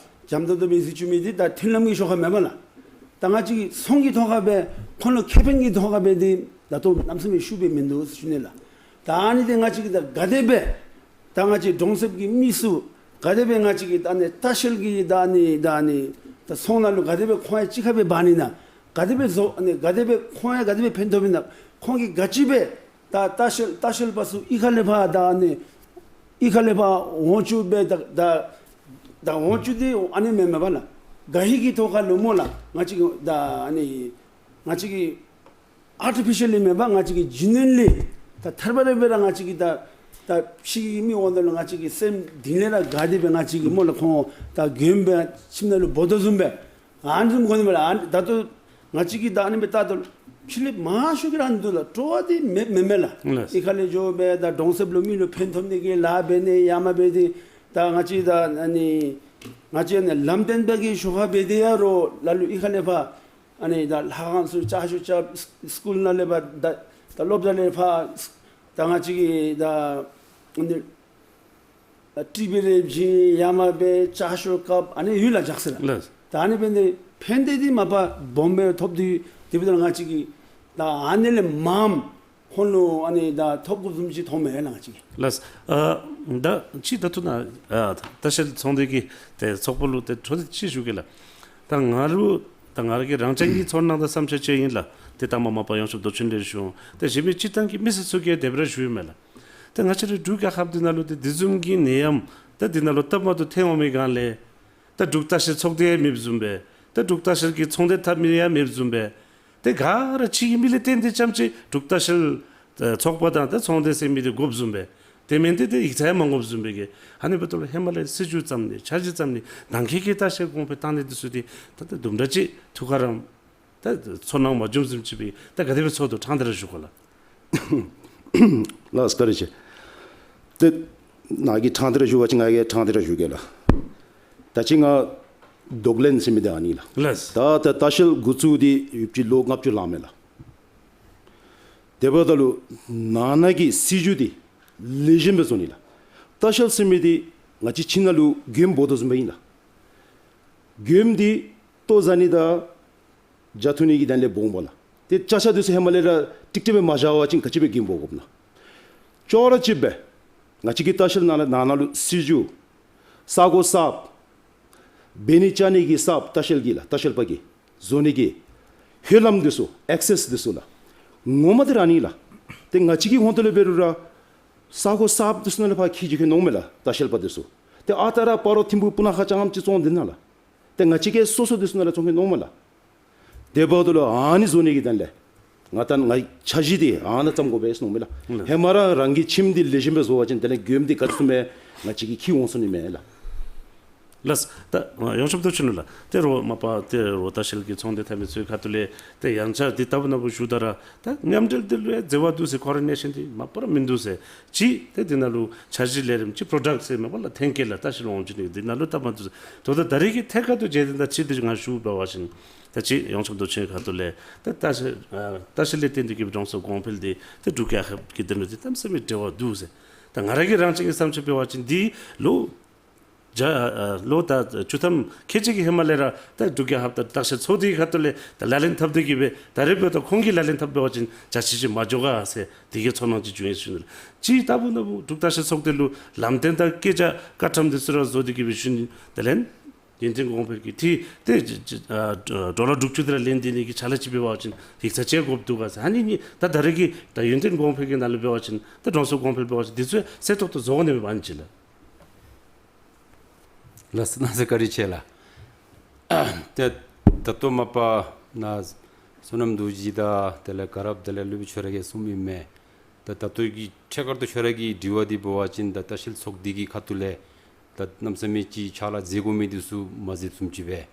འཇམ་ཏོང་ཏོ་སྦེ་གཟིགས་བཅུག་མི་འདི་ད་མཐུན་ལམ་གྱི་ཤོག་ཁ་མེན་པ་ལགས། ད་ང་བཅས་ཀྱི་ཚོང་གི་ཐོག་ཁར་སྦེ་ཁོང་ལུ་ཁེ་ཕན་གྱི་ཐོག་ཁར་སྦེ་འདི་ད་ལྟོ་གནམ་མེད་ས་མེད་ཤུགས་སྦེ་མིན་འདུག་ཟེར་ཞུ་ནི་ལགས། ད་ཨ་ནི་འདི་ང་བཅས་ཀྱིས་ད་ག་དེ་སྦེ་ད་ང་བཅས་གྲོང་གསེབ་ཀྱི་མི་ཚུ་ག་དེ་སྦེ་ང་བཅས་ཀྱི་ད་ཨ་ནི་ལྟ་བཤལ་གྱི་ད་ཨ་ནི་ད་ཨ་ནི་ད་ཚོང་ནང་ལུ་ག་དེ་སྦེ་ཁོང་ཡང་གཅིག་ཁར་སྦེ་འབག་ནི་ན། ག་དེ་སྦེ་བཟོ་ཨ་ནི་ག་དེ་སྦེ་ཁོང་ཡང་ག་དེ་སྦེ་ཕན་ཐོགས་ཨིན་ན། ཁོང་གིས་ག་ཅི་སྦེ་ད་ལྟ་བཤལ་ལྟ་བཤལ་པ་ཚུ་གཡུས་ཁ་ལས་ཕར་ད་ཨ་ནི་གཡུས་ཁ་ལས་ཕར་འོང་བཅུག་སྦེ་ད་ད་ད་འོང་བཅུག་འདི་ཨ་ནི་མེན་མེན་པ་ལགས། ག་ཧི་གི་ཐོག་ཁར་ལུ་སྨོ་ལགས། ང་བཅས་ཀྱིས་ད་ཨ་ནི་ང་བཅས་ཀྱིས་ཨར་ཊི་ཕི་ཤལ་ལི་མེན་པར་ང་བཅས་ཀྱིས་ཇེ་ནུ་ཨིན་ལི་ད་ཐར་པ་རེ་སྦེ་ར་ང་བཅས་ཀྱིས་ད་ད་ཕྱི་གི་མི་འོངམ་ད་ལུ་ང་བཅས་ཀྱི་སེམས་གཏིང་ལས་ར་དགའ་སྟེ་སྦེ་ང་བཅས་ཀྱིས་སྨོ་ལགས་ཁོང་ད་མགྱོནམ་སྦེ་ཁྱིམ་ནང་ལུ་འབོ་དོ་བཟུམ་སྦེ། ཨ་ནི་བཟུམ་གོ་ནི་མས་ལགས། ཨ་ནི་ད་ལྟོ་ང་བཅས་ཀྱིས་ད་ཨ་ནི་སྦེ་བལྟ་དོ་ཕྱི་ལས་མང་ཤོས་ཀྱིས་ར་ཨ་ནི་འདུག་ལགས། སྤྲོ་བ་འདི་མེད་མེན་མེན་ལགས། ལགས། གཡུས་ཁ་ལས་འགྱོ་སྦེ་ད་གྲོང་གསེབ་ལུ་མི་ལུ་ཕན་ཐོགས་ནི་གི་ལཱ་འབད་ནི་ཡང་མ་འབད་དེ་ད་ང་བཅས་ད་ཨ་ནི་ང་བཅས་ཨ་ནི་ལམ་སྟོན་པ་གི་ཤོག་ཁ་འབད་དེ་ཡང་རོགས་ལ་ལུ་གཡུས་ཁ་ལས་ཕར་ཨ་ནི་ད་ལྷ་ཁང་ཚུ་ལྕགས་ཤོག་རྐྱབ་སི་ཀུལ་ནང་ལས་ཕར་ད་ད་སློབ་གྲྭ་ལས་ཕར་ད་ང་བཅས་ཀྱིས་ད་ཨ་ནི་ཊི་བི་རེ་བྱིན་ཡང་མ་འབད་ལྕགས་ཤོག་རྐྱབ་ཨ་ནི་ཡོད་ལགས་ཇག་སི་ལགས། ལགས། ད་ཨ་ནི་འབད་ནི་ཕན་བདེ་འདི་མ་པ་སྦོམ་སྦེ་ཐོབ་སྟེ་དེ་འབདཝ་ད་ང་བཅས་ཀྱིས་ད་ཨ་ནི་ལས་མངམ་ཁོང་ལུ་ཨ་ནི་ད་ཐོབ་དགོཔ་བཟུམ་ཅིག་མཐོངམ་མས་ལགས་ང་བཅས་ཀྱིས། ལགས། ཨ་ད་ཅི་ད་ལྟོ་ནཱ་ཨ་ལྟ་བཤལ་ཚོང་སྡེ་གི་ཏེ་ཚོགས་པ་ལུ་ཏེ་འཕྲོ་འདི་ཅིག་ཞུ་གེ་ལགས། ད་ང་ལུ་ད་ང་ར་གི་རང་རྐྱང་གི་ཚོར་སྣང་དང་བསམ་འཆར་ཅིག་ཨིན་ལགས། ཏེ་ད་མ་མ་པ་ཡོངས་ཁྱབ་མདོ་ཆེན་ལས་ཞུ་འོང་། ཏེ་གཞན་མི་སྤྱིར་བཏང་གི་མི་སེར་ཚུ་གིས་དེ་སྦེ་ར་ཞུཝ་མས་ལགས། ཏེ་ང་བཅས་རའི་འབྲུག་རྒྱལ་ཁབ་འདི་ནང་ལུ་ཏེ་འདི་བཟུམ་གྱི་ནད་ཡམས་ད་འདི་ནང་ལུ་སྟབས་མ་བདེཝ་ཐོན་འོང་མི་སྒང་ལས་ད་འབྲུག་ལྟ་བཤལ་ཚོགས་སྡེ་ཡང་མེདཔ་བཟུམ་སྦེ་ད་འབྲུག་ལྟ་བཤལ་གྱི་ཚོང་སྡེ་འཐབ་མི་ཡང་མེདཔ་བཟུམ་སྦེ་ཏེ་ག་ར་ཕྱི་གི་མི་ལས་བརྟེན་ཏེ་རྐྱངམ་ཅིག་འབྲུག་ལྟ་བཤལ་ཚོགས་པ་དང་ད་ཚོང་སྡེ་ཟེར་མི་འདི་དགོཔ་བཟུམ་སྦེ་དེ་མེན་ཏེ་ཏེ་ཡིག་ཚང་ཡང་མ་དགོཔ་བཟུམ་སྦེ་གི་ཨ་ནི་འབདཝ་ད་ལུ་ཧེ་མ་ལས་སྲིད་བྱུས་བརྩམ་ནི་འཆར་གཞི་བརྩམ་ནི་ནང་འཁོད་ཀྱི་ལྟ་བཤལ་གོང་འཕེལ་བཏང་ནི་འདི་ཚུ་འདི་ད་ད་དུམ་གྲ་ཅིག་ཐུགས་ཁར་རམ་ད་ཚོར་སྣང་མ་བྱུངམ་བཟུམ་ཅིག་སྦེ་ད་ག་དེ་སྦེ་ཚོར་དོ་ཕྲང་སྟེ་ར་ཞུ་དགོ་ལགས། ལགས་བཀའ་དྲིན་ཆེ། ཏེ་ནཱ་གིས་ཕྲང་སྟེ་ར་ཞུ་བ་ཅིན་ང་གིས་ཕྲང་སྟེ་ར་ཞུ་གེ་ལགས། ད་ཅི་ང་རྡོག་ལེན་ཟེར་མི་འདི་ཨ་ནི་ལགས། ལགས། ད་ད་ལྟ་བཤལ་འགོ་བཙུགས་ཏེ་ཡུདཔ་ཅིག་ལོ་ལྔ་བཅུ་ལང་མས་ལགས། དེ་འབདཝ་ད་ལུ་ནང་ན་གི་སྲིད་བྱུས་འདི་ལེགས་ཤོམ་སྦེ་བཟོ་ནི་ལགས། ལྟ་བཤལ་ཟེར་མི་འདི་ང་བཅས་ཁྱིམ་ནང་ལུ་མགྱོནམ་འབོ་དོ་བཟུམ་སྦེ་ཨིན་ལགས། མགྱོནམ་འདི་ལྟོ་བཟའ་ནི་དང་བྱ་འཐུ་ནི་གི་དོན་ལས་འབོ་འོང་པ་ལགས། ཏེ་ཅ་ཆས་འདི་ཚུ་ཧེ་མ་ལས་ར་ཀྲིག་ཀྲི་སྦེ་མ་བཞག་པ་ཅིན་ག་ཅི་སྦེ་མགྱོནམ་འབོ་དགོཔ་ན། ཅོག་ར་གཅིག་སྦེ་ང་བཅས་ཀྱི་ལྟ་བཤལ་ནང་ན་ནང་ན་ལུ་སྲིད་བྱུས་ས་གོ་གསརཔ་འབད་ནི་བཅའ་ནི་གི་གསརཔ་ལྟ་བཤལ་གྱི་ལགས་ལྟ་བཤལ་པ་གི་བཟོ་ནི་གི་ཧོད་ལམ་འདི་ཚུ་ཨེག་སེས་འདི་ཚུ་ལགས་ངོ་མ་འདི་ར་ཨ་ནི་ལགས། ཏེ་ང་བཅས་ཀྱི་ཧོང་ཏོ་ལས་འབད་རུང་ར་ས་གོ་གསརཔ་འདི་ཚུ་ནང་ལས་ཕར་འཁྱིད་འགྱོ་ནི་འོང་མས་ལགས་ལྟ་བཤལ་པ་འདི་ཚུ། ཏེ་ཨ་རྟག་ར་སྤ་རོ་ཐིམ་ཕུག་སྤུ་ན་ཁ་རྐྱངམ་ཅིག་བཙོང་དེ་ནང་ལགས། ཏེ་ང་བཅས་ཀྱི་སོ་སོ་འདི་ཚུ་ནང་ལས་བཙོང་གེ་མནོཝ་མས་ལགས། དེ་འབདཝ་ད་ལུ་ཨ་ནི་བཟོ་ནི་གི་དོན་ལས་ང་ད་ང་འཆར་གཞི་འདི་ཨ་ནཱ་བརྩམ་དགོ་པས་མནོཝ་མས་ལགས། ཧེ་མ་ར་རང་གི་ཁྱིམ་འདི་ལེགས་ཤོམ་སྦེ་བཟོ་བ་ཅིན་དེ་ལས་མགྱོནམ་འདི་ག་ཅི་ཚུ་མས་ང་བཅས་ཀྱིས་འཁྱིད་འོང་ཚུགས་ནི་མས་ལགས། ལགས། ད་ཡོངས་ཁྱབ་མདོ་ཆེན་ལུ་ལགས། ཏེ་རོགས་མ་པ་ཏེ་རོགས་ལྟ་བཤལ་གྱི་ཚོང་སྡེ་འཐབ་མི་ཚུའི་ཁ་ཐུག་ལས་ཏེ་ཡང་ཆ་འདི་ལྟ་བུ་ནང་ལུ་ཞུཝ་ད་ར་ད་མཉམ་འབྲེལ་འདི་ལུ་ཡང་འཛོལ་བ་འདུག་ཟེར། ཀོ་ཨོར་ཌི་ནེ་ཤཱན་འདི་མ་པ་ར་མིན་འདུག་ཟེར། ཅིག་ཏེ་འདི་ནང་ལུ་འཆར་གཞི་ལས་རིམ་ཅིག་པྲོ་ཌཀཊ་ཟེར་མ་པ་ལགས་ཐོན་སྐྱེད་ལགས་ལྟ་བཤལ་འོང་བཅུག་ནི་འདི་ནང་ལུ་སྟབས་མ་བདེཝ་ཟེར། དོ་ད་ད་རེས་ཀྱི་ཐད་ཀར་དུ་མཇལ་ཏེ་ད་ཅི་འདི་ང་ཞུ་འབད་བ་ཅིན་ད་ཅི་ཡོངས་ཁྱབ་མདོ་ཆེན་ཁ་ཐུག་ལས་ད་ལྟ་བཤལ་ཨ་ལྟ་བཤལ་ལས་བརྟེན་ཏེ་གི་གྲོང་གསེབ་གོང་འཕེལ་འདི་ད་འབྲུག་རྒྱལ་ཁབ་ཀྱི་དོན་ལུ་འདི་གནམ་མེད་ས་མེད་འབྲེལ་བ་འདུག་ཟེར། ད་ང་ར་གི་རང་བཞིན་གྱི་བསམ་འཆར་འབད་བ་ཅིན་འདི་ལོ་བརྒྱ་ཨ་ལོ་ད་བཅུ་ཐམ་ཁལ་གཅིག་གི་ཧེ་མ་ལས་ར་ད་འབྲུག་རྒྱལ་ཁབ་ད་ལྟ་བཤལ་ཚོགས་སྡེའི་ཁ་ཐུག་ལས་ད་ལག་ལེན་འཐབ་སྟེ་གི་སྦེ་ད་རེས་འབདཝ་ད་ཁོང་གིས་ལག་ལེན་འཐབ་འབད་བ་ཅིན་བརྒྱ་ཆ་བརྒྱ་མ་འགྱོ་ག་ཟེར་དེ་གི་ཚོར་སྣང་ཅིག་བྱུང་ཡི་ཟེར་ཞུ་ནི་ལགས། ཅིག་ལྟ་བུ་ནང་ལུ་འབྲུག་ལྟ་བཤལ་ཚོགས་སྡེ་ལུ་ལམ་སྟོན་དང་སྐད་ཆ་བཀའ་ཁྲམ་འདི་ཚུ་ར་བཟོ་སྟེ་གི་སྦེ་ཞུ་ནི་དེ་ལས་ཡུན་བརྟན་གོང་འཕེལ་གྱི་ཏེ་ཏེ་ཨ་ཌོ་ལར་དྲུག་ཅུ་དེ་ར་ལེན་ཏེ་ནི་གི་ཕྱག་ལཱ་ཅིག་འབད་བ་ཅིན་ཡིག་ཚང་ཅིག་དགོཔ་འདུག་ག་ཟེར། ཨ་ནི་ནི་ད་ད་རེས་ཀྱི་ད་ཡུན་བརྟན་གོང་འཕེལ་གྱི་ནང་ལུ་འབད་བ་ཅིན་ད་གྲོང་གསེབ་གོང་འཕེལ་འབད་བ་ཅིན་འདི་ཚུ་གསལ་ཏོག་ཏོ་བཟོ་དགོ་ནི་མས་ཨ་ནི་ཅིག་ལགས། ལགས་སོ། གནམ་མེད་ས་མེད་བཀའ་དྲིན་ཆེ་ལགས། ཏེ་ད་ལྟོ་མ་པ་ནཱ་བསོད་ནམས་རྡོ་རྗེ་དང་དེ་ལས་དགའ་རབ་དེ་ལས་སློབ་དཔོན་ཁྱོད་ར་གིས་གསུངམ་ཨིན་མས། ད་ད་ལྟོ་གི་ཐད་ཀར་དུ་ཁྱོད་ར་གི་དྲི་བ་འདི་འབད་བ་ཅིན་ད་ལྟ་བཤལ་ཚོགས་སྡེ་གི་ཁ་ཐུག་ལས་ད་གནམ་མེད་ས་མེད་ཅིག་ཕྱག་ལཱ་མཛད་དགོ་མི་འདི་ཚུ་མ་མཛདཔ་བཟུམ་ཅིག་སྦེ།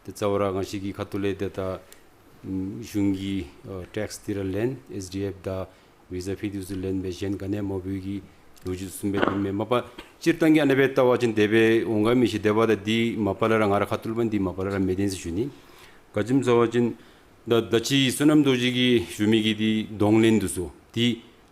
ཏེ་རྩ་བ་ར་ང་བཅས་ཀྱི་ཁ་ཐུག་ལས་ཏེ་ད་ཨམ་གཞུང་གི་ཨ་ཊེགསི་འདི་ར་ལེན་ཨེསི་ཌི་ཨེཕ་དང་བི་ཟ་ཕི་འདི་ཚུ་ལེན་སྦེ་གཞན་ག་ནི་མ་འབད་བའི་གི་ལོ་རྒྱུས་གསུངམ་སྦེ་འདུག་མས། མ་པ་སྤྱིར་བཏང་གི་ཨ་ནི་སྦེ་བལྟ་བ་ཅིན་དེ་སྦེ་འོང་ག་མི་ཤེས། དེ་འབདཝ་ད་འདི་མ་པ་ལས་ར་ང་ར་ཁ་ཐུག་ལས་འབད་འདི་མ་པ་ལས་ར་མི་བདེན་ཟེར་ཞུ་ནི། ག་ཅི་སྨོ་ཟེར་བ་ཅིན་ད་ད་ཅི་བསོད་ནམས་རྡོ་རྗེ་གིས་ཞུ་མི་གི་འདི་གདོང་ལེན་འདི་ཚུ་འདི་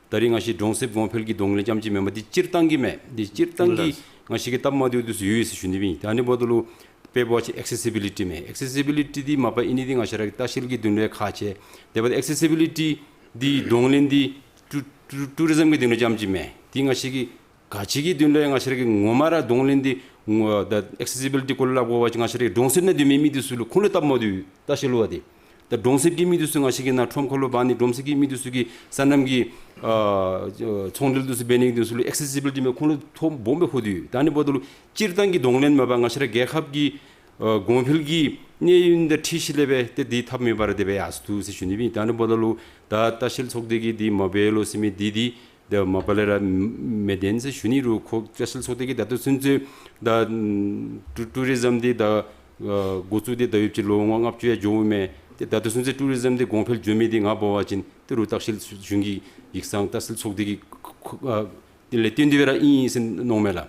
ད་རེས་ང་བཅས་གྲོང་གསེབ་གོང་འཕེལ་གྱི་གདོང་ལེན་རྐྱངམ་ཅིག་མེན་པར་འདི་སྤྱིར་བཏང་གི་མས། འདི་སྤྱིར་བཏང་གི་ལགས། ང་བཅས་ཀྱི་སྟབས་མ་བདེཝ་འདི་ཚུ་ཡོད་ཡོད་ཟེར་ཞུ་ནི་སྦེ་ཨིན། ད་ཨ་ནི་འབདཝ་ད་ལུ་ དཔེ་འབད་བ་ཅིན་ཨེག་སེ་སི་བི་ལི་ཊི་མས། ཨེག་སེ་སི་བི་ལི་ཊི་འདི་མ་པ་ཨིན་ནི་འདི་ང་བཅས་ར་གི་ལྟ་བཤལ་གྱི་དོན་ལུ་ཁག་ཆེ། དེ་འབདཝ་ད་ཨེག་སེ་སི་བི་ལི་ཊི་འདི་གདོང་ལེན་འདི་ཊུ་ཊུ་ཊུ་རི་ཛམ་གྱི་དོན་ལུ་རྐྱངམ་ཅིག་མེན། འདི་ང་བཅས་ཀྱི་ག་ཅི་གི་དོན་ལུ་ཡང་ང་བཅས་ར་གི་ངོ་མ་ར་གདོང་ལེན་འདི་ངོ་ད་ཨེག་སེ་སི་བི་ལི་ཊི་སྐོར་ལས་སླབ་དགོ་པ་ཅིན་ང་བཅས་ར་གི་གྲོང་གསེབ་ནང་སྡོད་མི་མི་འདི་ཚུ་ལུ་ཁོང་ལུ་སྟབས་མ་བདེཝ་ལྟ་བཤལ་ལུ་བ་འདི། ད་གྲོང་གསེབ་ཀྱི་མི་འདི་ཚུ་ང་བཅས་ཀྱིས་ནཱ་ཁྲོམ་ཁ་ལུ་འབག་ནི། གྲོང་གསེབ་ཀྱི་མི་འདི་ཚུ་གིས་སོ་ནམ་གྱི་ཨ་ཚོང་འབྲེལ་འདི་ཚུ་འབད་ནི་འདི་ཚུ་ལུ་ཨེག་སེ་སི་བི་ལི་ཊི་མེད། ཁོང་ལུ་ཐོ་སྦོམ་སྦེ་ཕོག་སྟེ་ཡོད། ད་ཨ་ནི་འབདཝ་ད་ལུ་སྤྱིར་བཏང་གི་གདོང་ལེན་མ་པ་ང་བཅས་ར་རྒྱལ་ཁབ་ཀྱི་ཨ་གོང་འཕེལ་གྱི་གནས་ཡུན་དང་འཁྲིལ་ཞིནམ་ལས་སྦེ་ཏེ་འདི་འཐབ་མི་འབད་རུང་དེ་སྦེ་ཡར་སོང་འདུག་ཟེར་ཞུ་ནི་ཨིན། ད་ཨ་ནི་འབདཝ་ད་ལུ་ད་ལྟ་བཤལ་ཚོགས་སྡེ་གིས་འདི་མ་འབད་ལོ་ཟེར་མི་འདི་འདི་ད་མ་པ་ལས་ར་མི་བདེན་ཟེར་ཞུ་ནི་རུང་ཁོ་ལྟ་བཤལ་ཚོགས་སྡེ་གིས་ད་ལྟོ་ཚུན་ཚོད་ད་ཊུ་ཊུ་རི་ཛམ་འདི་ད་ཨ་འགོ་བཙུགས་ཏེ་ད་ཡོདཔ་ཅིག་ལོ་ངོ་ལྔ་བཅུ་ཡང་འགྱོཝ་མས། ཏེ་ད་ལྟོ་ཚུན་ཚོད་ཊུ་རི་ཛམ་འདི་གོང་འཕེལ་འགྱོ་མི་འདི་ང་འབད་བ་ཅིན་ཏེ་རུང་ལྟ་བཤལ་གཞུང་གི་ཡིག་ཚང་ལྟ་བཤལ་ཚོགས་སྡེ་གི་ཁོ་ཨ་དེ་ལས་བརྟེན་ཏེ་སྦེ་ར་ཨིན་ཟེར་མནོཝ་མས་ལགས།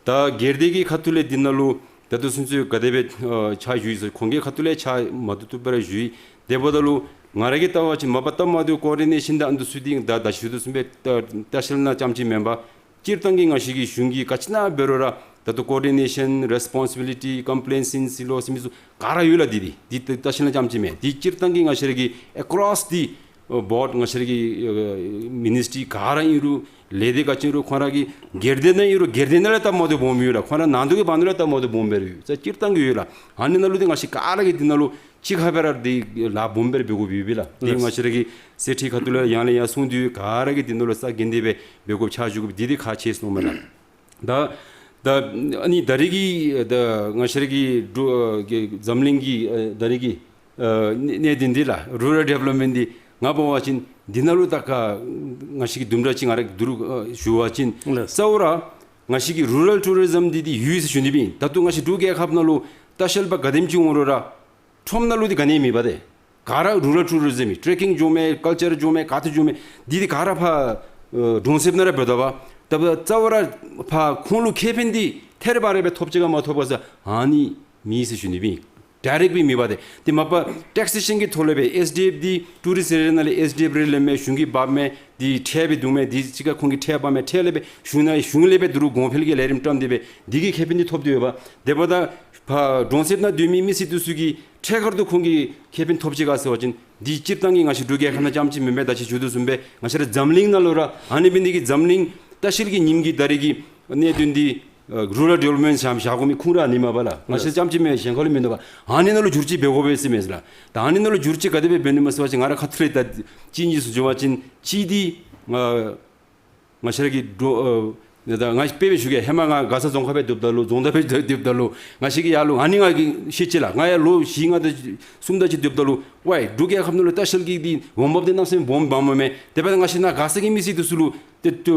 ད་སྒེར་སྡེ་གི་ཁ་ཐུག་ལས་འདི་ནང་ལུ་ད་ལྟོ་ཚུན་ཚོད་ག་དེ་སྦེ་ཨ་ཕྱག་ཞུ་ཡི་ཟེར་ཁོང་གི་ཁ་ཐུག་ལས་ཕྱག་མ་བཏུབ་བཏུབ་སྦེ་ར་ཞུ་ཡི། དེ་འབདཝ་ད་ལུ་ང་ར་གིས་བལྟ་བ་ཅིན་མ་པ་སྟབས་མ་བདེཝ་ཀོ་ཨོར་ཌི་ནེ་ཤཱན་དང་ཨ་ནི་འདི་ཚུ་འདི་ད་ད་ཅི་ཞུ་དོ་བཟུམ་སྦེ་ལྟ་ལྟ་བཤལ་ནང་རྐྱངམ་ཅིག་མེན་པར་སྤྱིར་བཏང་གི་ང་བཅས་ཀྱི་གཞུང་གིས་ག་ཅི་ནང་འབད་རུང་ར་ད་ལྟོ་ཀོ་ཨོར་ཌི་ནེ་ཤཱན་རེས་པོན་སི་བི་ལི་ཊི་ཀམ་པི་ལའི་ཡེནསི་ཟེར་ལོ་ཟེར་མི་ཚུ་ག་ར་ཡོད་ལགས། འདི་འདི་འདི་ལྟ་བཤལ་ནང་རྐྱངམ་ཅིག་མེན། འདི་སྤྱིར་བཏང་གི་ང་བཅས་ར་གི་ཨེ་ཀོ་རོས་ཌི་ཨ་བོརཌ་ང་བཅས་ར་གི་ཨ་མི་ནིས་ཊི་ག་ར་ཨིན་རུང་ལས་སྡེ་ག་ཅི་ཨིན་རུང་ཁོང་ར་གི་སྒེར་སྡེ་ནང་ཨིན་རུང་སྒེར་སྡེ་ནང་ལས་སྟབས་མ་བདེཝ་སྦོམ་ཡོད་ལགས། ཁོང་ར་ནང་དོག་གི་བར་ན་ལས་སྟབས་མ་བདེཝ་སྦོམ་སྦེ་ར་ཡོད། ད་སྤྱིར་བཏང་གི་ཡོད་ལགས། ཨ་ནི་ནང་ལུ་འདི་ང་བཅས་ག་ར་གིས་འདི་ནང་ལུ་གཅིག་ཁར་སྦེ་ར་འདི་ལཱ་སྦོམ་སྦེ་ར་འབད་དགོཔ་ཡོདཔ་ལགས། འདི་ལགས། ང་བཅས་ར་གི་གསེར་ཁྲི་ཁ་ཐུག་ལས་ཡང་ལས་ཡང་གསུངས་ཏེ་ཡོད། ག་ར་གིས་འདི་ནང་ལུ་ས་གན་དེ་སྦེ་འབད་དགོཔ་ཕྱག་ཞུ་དགོཔ་འདི་འདི་ཁག་ཆེ་ཟེར་མནོཝ་མས་ལགས། ད་ད་ཨ་ནི་ད་རེས་ཀྱི་ད་ང་བཅས་ར་གི་འབྲུག་ཨ་གི་འཛམ་གླིང་གི་ཨ་ད་རེས་ཀྱི་ཨ་གནད་གནད་དོན་འདི་ལགས་རུ་རཱལ་ཌི་ཝེ་ལོབ་མེནཊ་འདི་ང་འབད་བ་ཅིན་འདི་ནང་ལུ་ད་ག་ང་བཅས་ཀྱིས་དུམ་གྲ་ཅིག་ང་ར་གིས་བསྡུ་རུང་ཨ་ཞུ་བ་ཅིན་ལགས། གཙོ་བོ་ར་ང་བཅས་ཀྱི་རུ་རཱལ་ཊུ་རི་ཛམ་འདི་འདི་ཡོད་ཟེར་ཞུ་ནི་ཨིན། ད་ལྟོ་ང་བཅས་འབྲུག་རྒྱལ་ཁབ་ནང་ལུ་ལྟ་བཤལ་པ་ག་དེམ་ཅིག་འོང་རུང་ར་ཁྲོམ་ནང་ལུ་འདི་ག་ནི་ཡང་མེད་པ་ཏེ། ག་ར་རུ་རཱལ་ཊུ་རི་ཛམ་ཨིན། ཊེ་རེ་ཀིང་འགྱོཝ་མས། ཀལ་ཅར་འགྱོཝ་མས། ག་ཏེ་འགྱོཝ་མས། འདི་འདི་ག་ར་ཕར་ཨ་གྲོང་གསེབ་ནང་ར་འབད་དོ་བ། ད་ཕར་གཙོ་བོ་ར་ཕར་ཁོང་ལུ་ཁེ་ཕན་འདི་ཐད་རི་བ་རི་སྦེ་ཐོབ་ཅི་ག་མ་ཐོབ་ག་ཟེར་ཨ་ནི་མེད་ཟེར་ཞུ་ནི་ཨིན། ཌའི་རེཀཊ་སྦེ་མེད་པ་ཏེ། དེ་མ་པ་ཊེག་སེ་ཤཱན་གྱི་ཐོག་ལས་སྦེ་ཨེསི་ཌི་ཨེཕ་འདི་ཊུ་རིསཊ་ཨེ་རི་ཡ་ནང་ལས་ཨེསི་ཌི་ཨེཕ་རེ་ལེན་མས། གཞུང་གིས་འབག་མས། འདི་ཁྲལ་སྦེ་བསྡུ་མས། འདི་གཅིག་ཁར་ཁོང་གིས་ཁྲལ་འབག་མས། ཁྲལ་ལས་སྦེ་གཞུང་ནང་གཞུང་ལས་སྦེ་འདི་རུ་གོང་འཕེལ་གྱི་ལས་རིམ་བཀྲམ་སྟེ་སྦེ་འདི་གི་ཁེ་ཕན་འདི་ཐོབ་སྟེ་ཡོད་པ། དེ་འབདཝ་ད་ཕར་གྲོང་གསེབ་ནང་སྡོད་མི་མི་སེར་འདི་ཚུ་གིས་ཐད་ཀར་དུ་ཁོང་གིས་ཁེ་ཕན་ཐོབ་ཅི་ག་ཟེར་བ་ཅིན་འདི་སྤྱིར་བཏང་གི་ང་བཅས་འབྲུག་རྒྱལ་ཁབ་ནང་རྐྱངམ་ཅིག་མེན་པར་ད་ཅི་ཞུ་དོ་བཟུམ་སྦེ་ང་བཅས་ར་འཛམ་གླིང་ནང་ལུ་ར་ཨ་ནི་འབད་ནི་འདི་གིས་འཛམ་གླིང་ལྟ་བཤལ་གྱི་ཉིནམ་གྱི་ད་རེས་ཀྱི་གནད་དོན་འདི་ཨ་རུ་རཱལ་ཌི་ཝེ་ལོབ་མེནཊ་བཞག་བཞག་དགོ་མི་ཁུངས་ར་ཨ་ནི་མས་པ་ལགས། ང་བཅས་རྐྱངམ་ཅིག་མེན་གཞན་ཁ་ལུ་མིན་འདུག་པ། ཨ་ནི་ནང་ལུ་བསྒྱུར་བཅོས་འབད་དགོ་པས་ཟེར་མས་ལགས། ད་ཨ་ནི་ནང་ལུ་བསྒྱུར་བཅོས་ག་དེ་སྦེ་འབད་ནི་སྨོ་ཟེར་བ་ཅིན་ང་ར་ཁ་ཐུག་ལས་ད་གཅིག་གཉིས་ཚུ་འགྱོ་བ་ཅིན་གཅིག་འདི་ཨ་ང་བཅས་ར་གི་འབྲུག་ཨ་ད་ང་དཔེ་སྦེ་ཞུ་གེ། ཧེ་མ་ང་མགར་ས་རྫོང་ཁག་སྦེ་སྡོདཔ་ད་ལུ་རྫོང་བདག་སྦེ་སྡོདཔ་ད་ལུ་ང་བཅས་ཀྱིས་ཡར་ལུ་ཨ་ནི་ང་གིས་ཤེས་ཅི་ལགས། ང་ཡར་ལོ་བཞི་ལྔ་དང་གསུམ་དེ་ཅིག་སྡོདཔ་ད་ལུ་ཝའི་འབྲུག་རྒྱལ་ཁབ་ནང་ལུ་ལྟ་བཤལ་གྱི་འདི་འོང་འབབ་འདི་གནམ་མེད་ས་མེད་སྦོམ་སྦོམ་མས། དེ་འབདཝ་ད་ང་བཅས་ནཱ་མགར་ས་གི་མི་སེར་འདི་ཚུ་ལུ་ཏེ་ཏེ་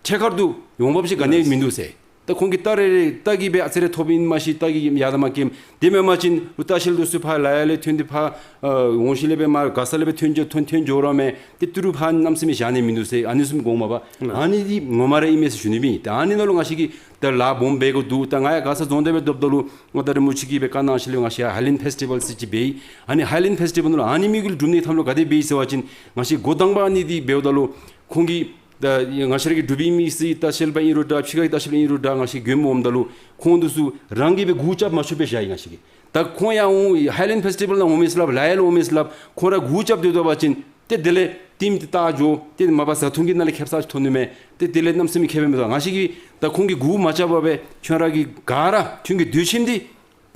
ཐད་ཀར་དུ་འོང་འབབ་ཅིག་ག་ནི་ཡང་མིན་འདུག་ཟེར། ད་ཁོང་གིས་ལྟ་རེ་རེ་ལྟ་གིས་སྦེ་ཨ་ཙི་རེ་ཐོབ་ཨིན་མ་གཞི་ལྟ་གིས་ཡར་ད་མར་བསྐྱལ། དེ་མེན་པ་ཅིན་ལྟ་བཤལ་འདི་ཚུ་ཕར་ལ་ཡར་ལས་ཐོན་ཏེ་ཕར་ཨ་འོང་ཞིནམ་ལས་སྦེ་མར་མགར་ས་ལས་སྦེ་ཐོན་འགྱོ་ཐོན་ཐོན་འགྱོ་ར་མས། ཏེ་ཏི་རུ་ཕར་གནམ་མེད་ས་མེད་བཞག་ནི་མིན་འདུག་ཟེར་ཨ་ནི་བཟུམ་དགོངསམ་མས་པ། ཨ་ནི་འདི་ངོ་མ་ར་ཨིན་མས་ཟེར་ཞུ་ནི་ཨིན། ད་ཨ་ནི་ནང་ལུ་ང་བཅས་ཀྱིས་ད་ལཱ་སྦོམ་འབད་དགོཔ་འདུག། ད་ང་ཡར་མགར་ས་རྫོང་བདག་སྦེ་སྡོདཔ་ད་ལུ་ང་ད་རེས་མུ་ཁྱུད་ཀྱིས་སྦེ་བཀའ་གནང་ཞིནམ་ལས་ང་བཅས་ཧའི་ལེནཌ་ཕེསི་ཊི་བཱལ་ཟེར་ཅིག་འབད་ཡི། ཨ་ནི་ཧའི་ལེནཌ་ཕེསི་ཊི་བཱལ་ནང་ལུ་ཨ་ནི་དམིགས་ཡུལ་སྒྲུབ་ནི་ཐབས་ལུ་ག་དེ་འབད་ཡི་ཟེར་བ་ཅིན་ང་བཅས་འགོ་དང་པ་ཨ་ནི་འདི་འབདཝ་ད་ལུ་ཁོང་གིས་ད་ང་བཅས་ར་གི་འབྲུག་པའི་མི་སེར་ལྟ་བཤལ་པ་ཨིན་རུང་འདྲ་ཕྱི་ཁའི་ལྟ་བཤལ་པ་ཨིན་རུང་འདྲ་ང་བཅས་མགྱོནམ་འོངམ་ད་ལུ་ཁོང་འདི་ཚུ་རང་གིས་སྦེ་འགོ་རྐྱབ་མ་ཆོགཔ་སྦེ་བཞག་ཡི། ང་བཅས་ཀྱིས་ད་ཁོང་ཡར་འོང་ཧའི་ལེནཌ་ཕེསི་ཊི་བཱལ་ནང་འོང་མས་ཟེར་སླབ་ལ་ཡར་ལུ་འོང་མས་ཟེར་སླབ་ཁོང་ར་འགོ་རྐྱབ་སྡོད་སྡོད་པ་ཅིན་ཏེ་དེ་ལས་ཊིམ་འདི་བཏང་འགྱོ། ཏེ་མ་པ་བཟའ་འཐུང་གི་ནང་ལས་ཁེབ་ས་ཅིག་ཐོབ་ནི་མས། ཏེ་དེ་ལས་གནམ་མེད་ས་མེད་ཁེ་ཕན་མིན་འདུག། ང་བཅས་ཀྱིས་ད་ཁོང་གིས་འགོ་མ་རྐྱབ་པར་སྦེ་ཁྱོད་ར་གིས་ག་ར་ཁྱོད་ཀྱི་འདོད་ཆེན་འདི་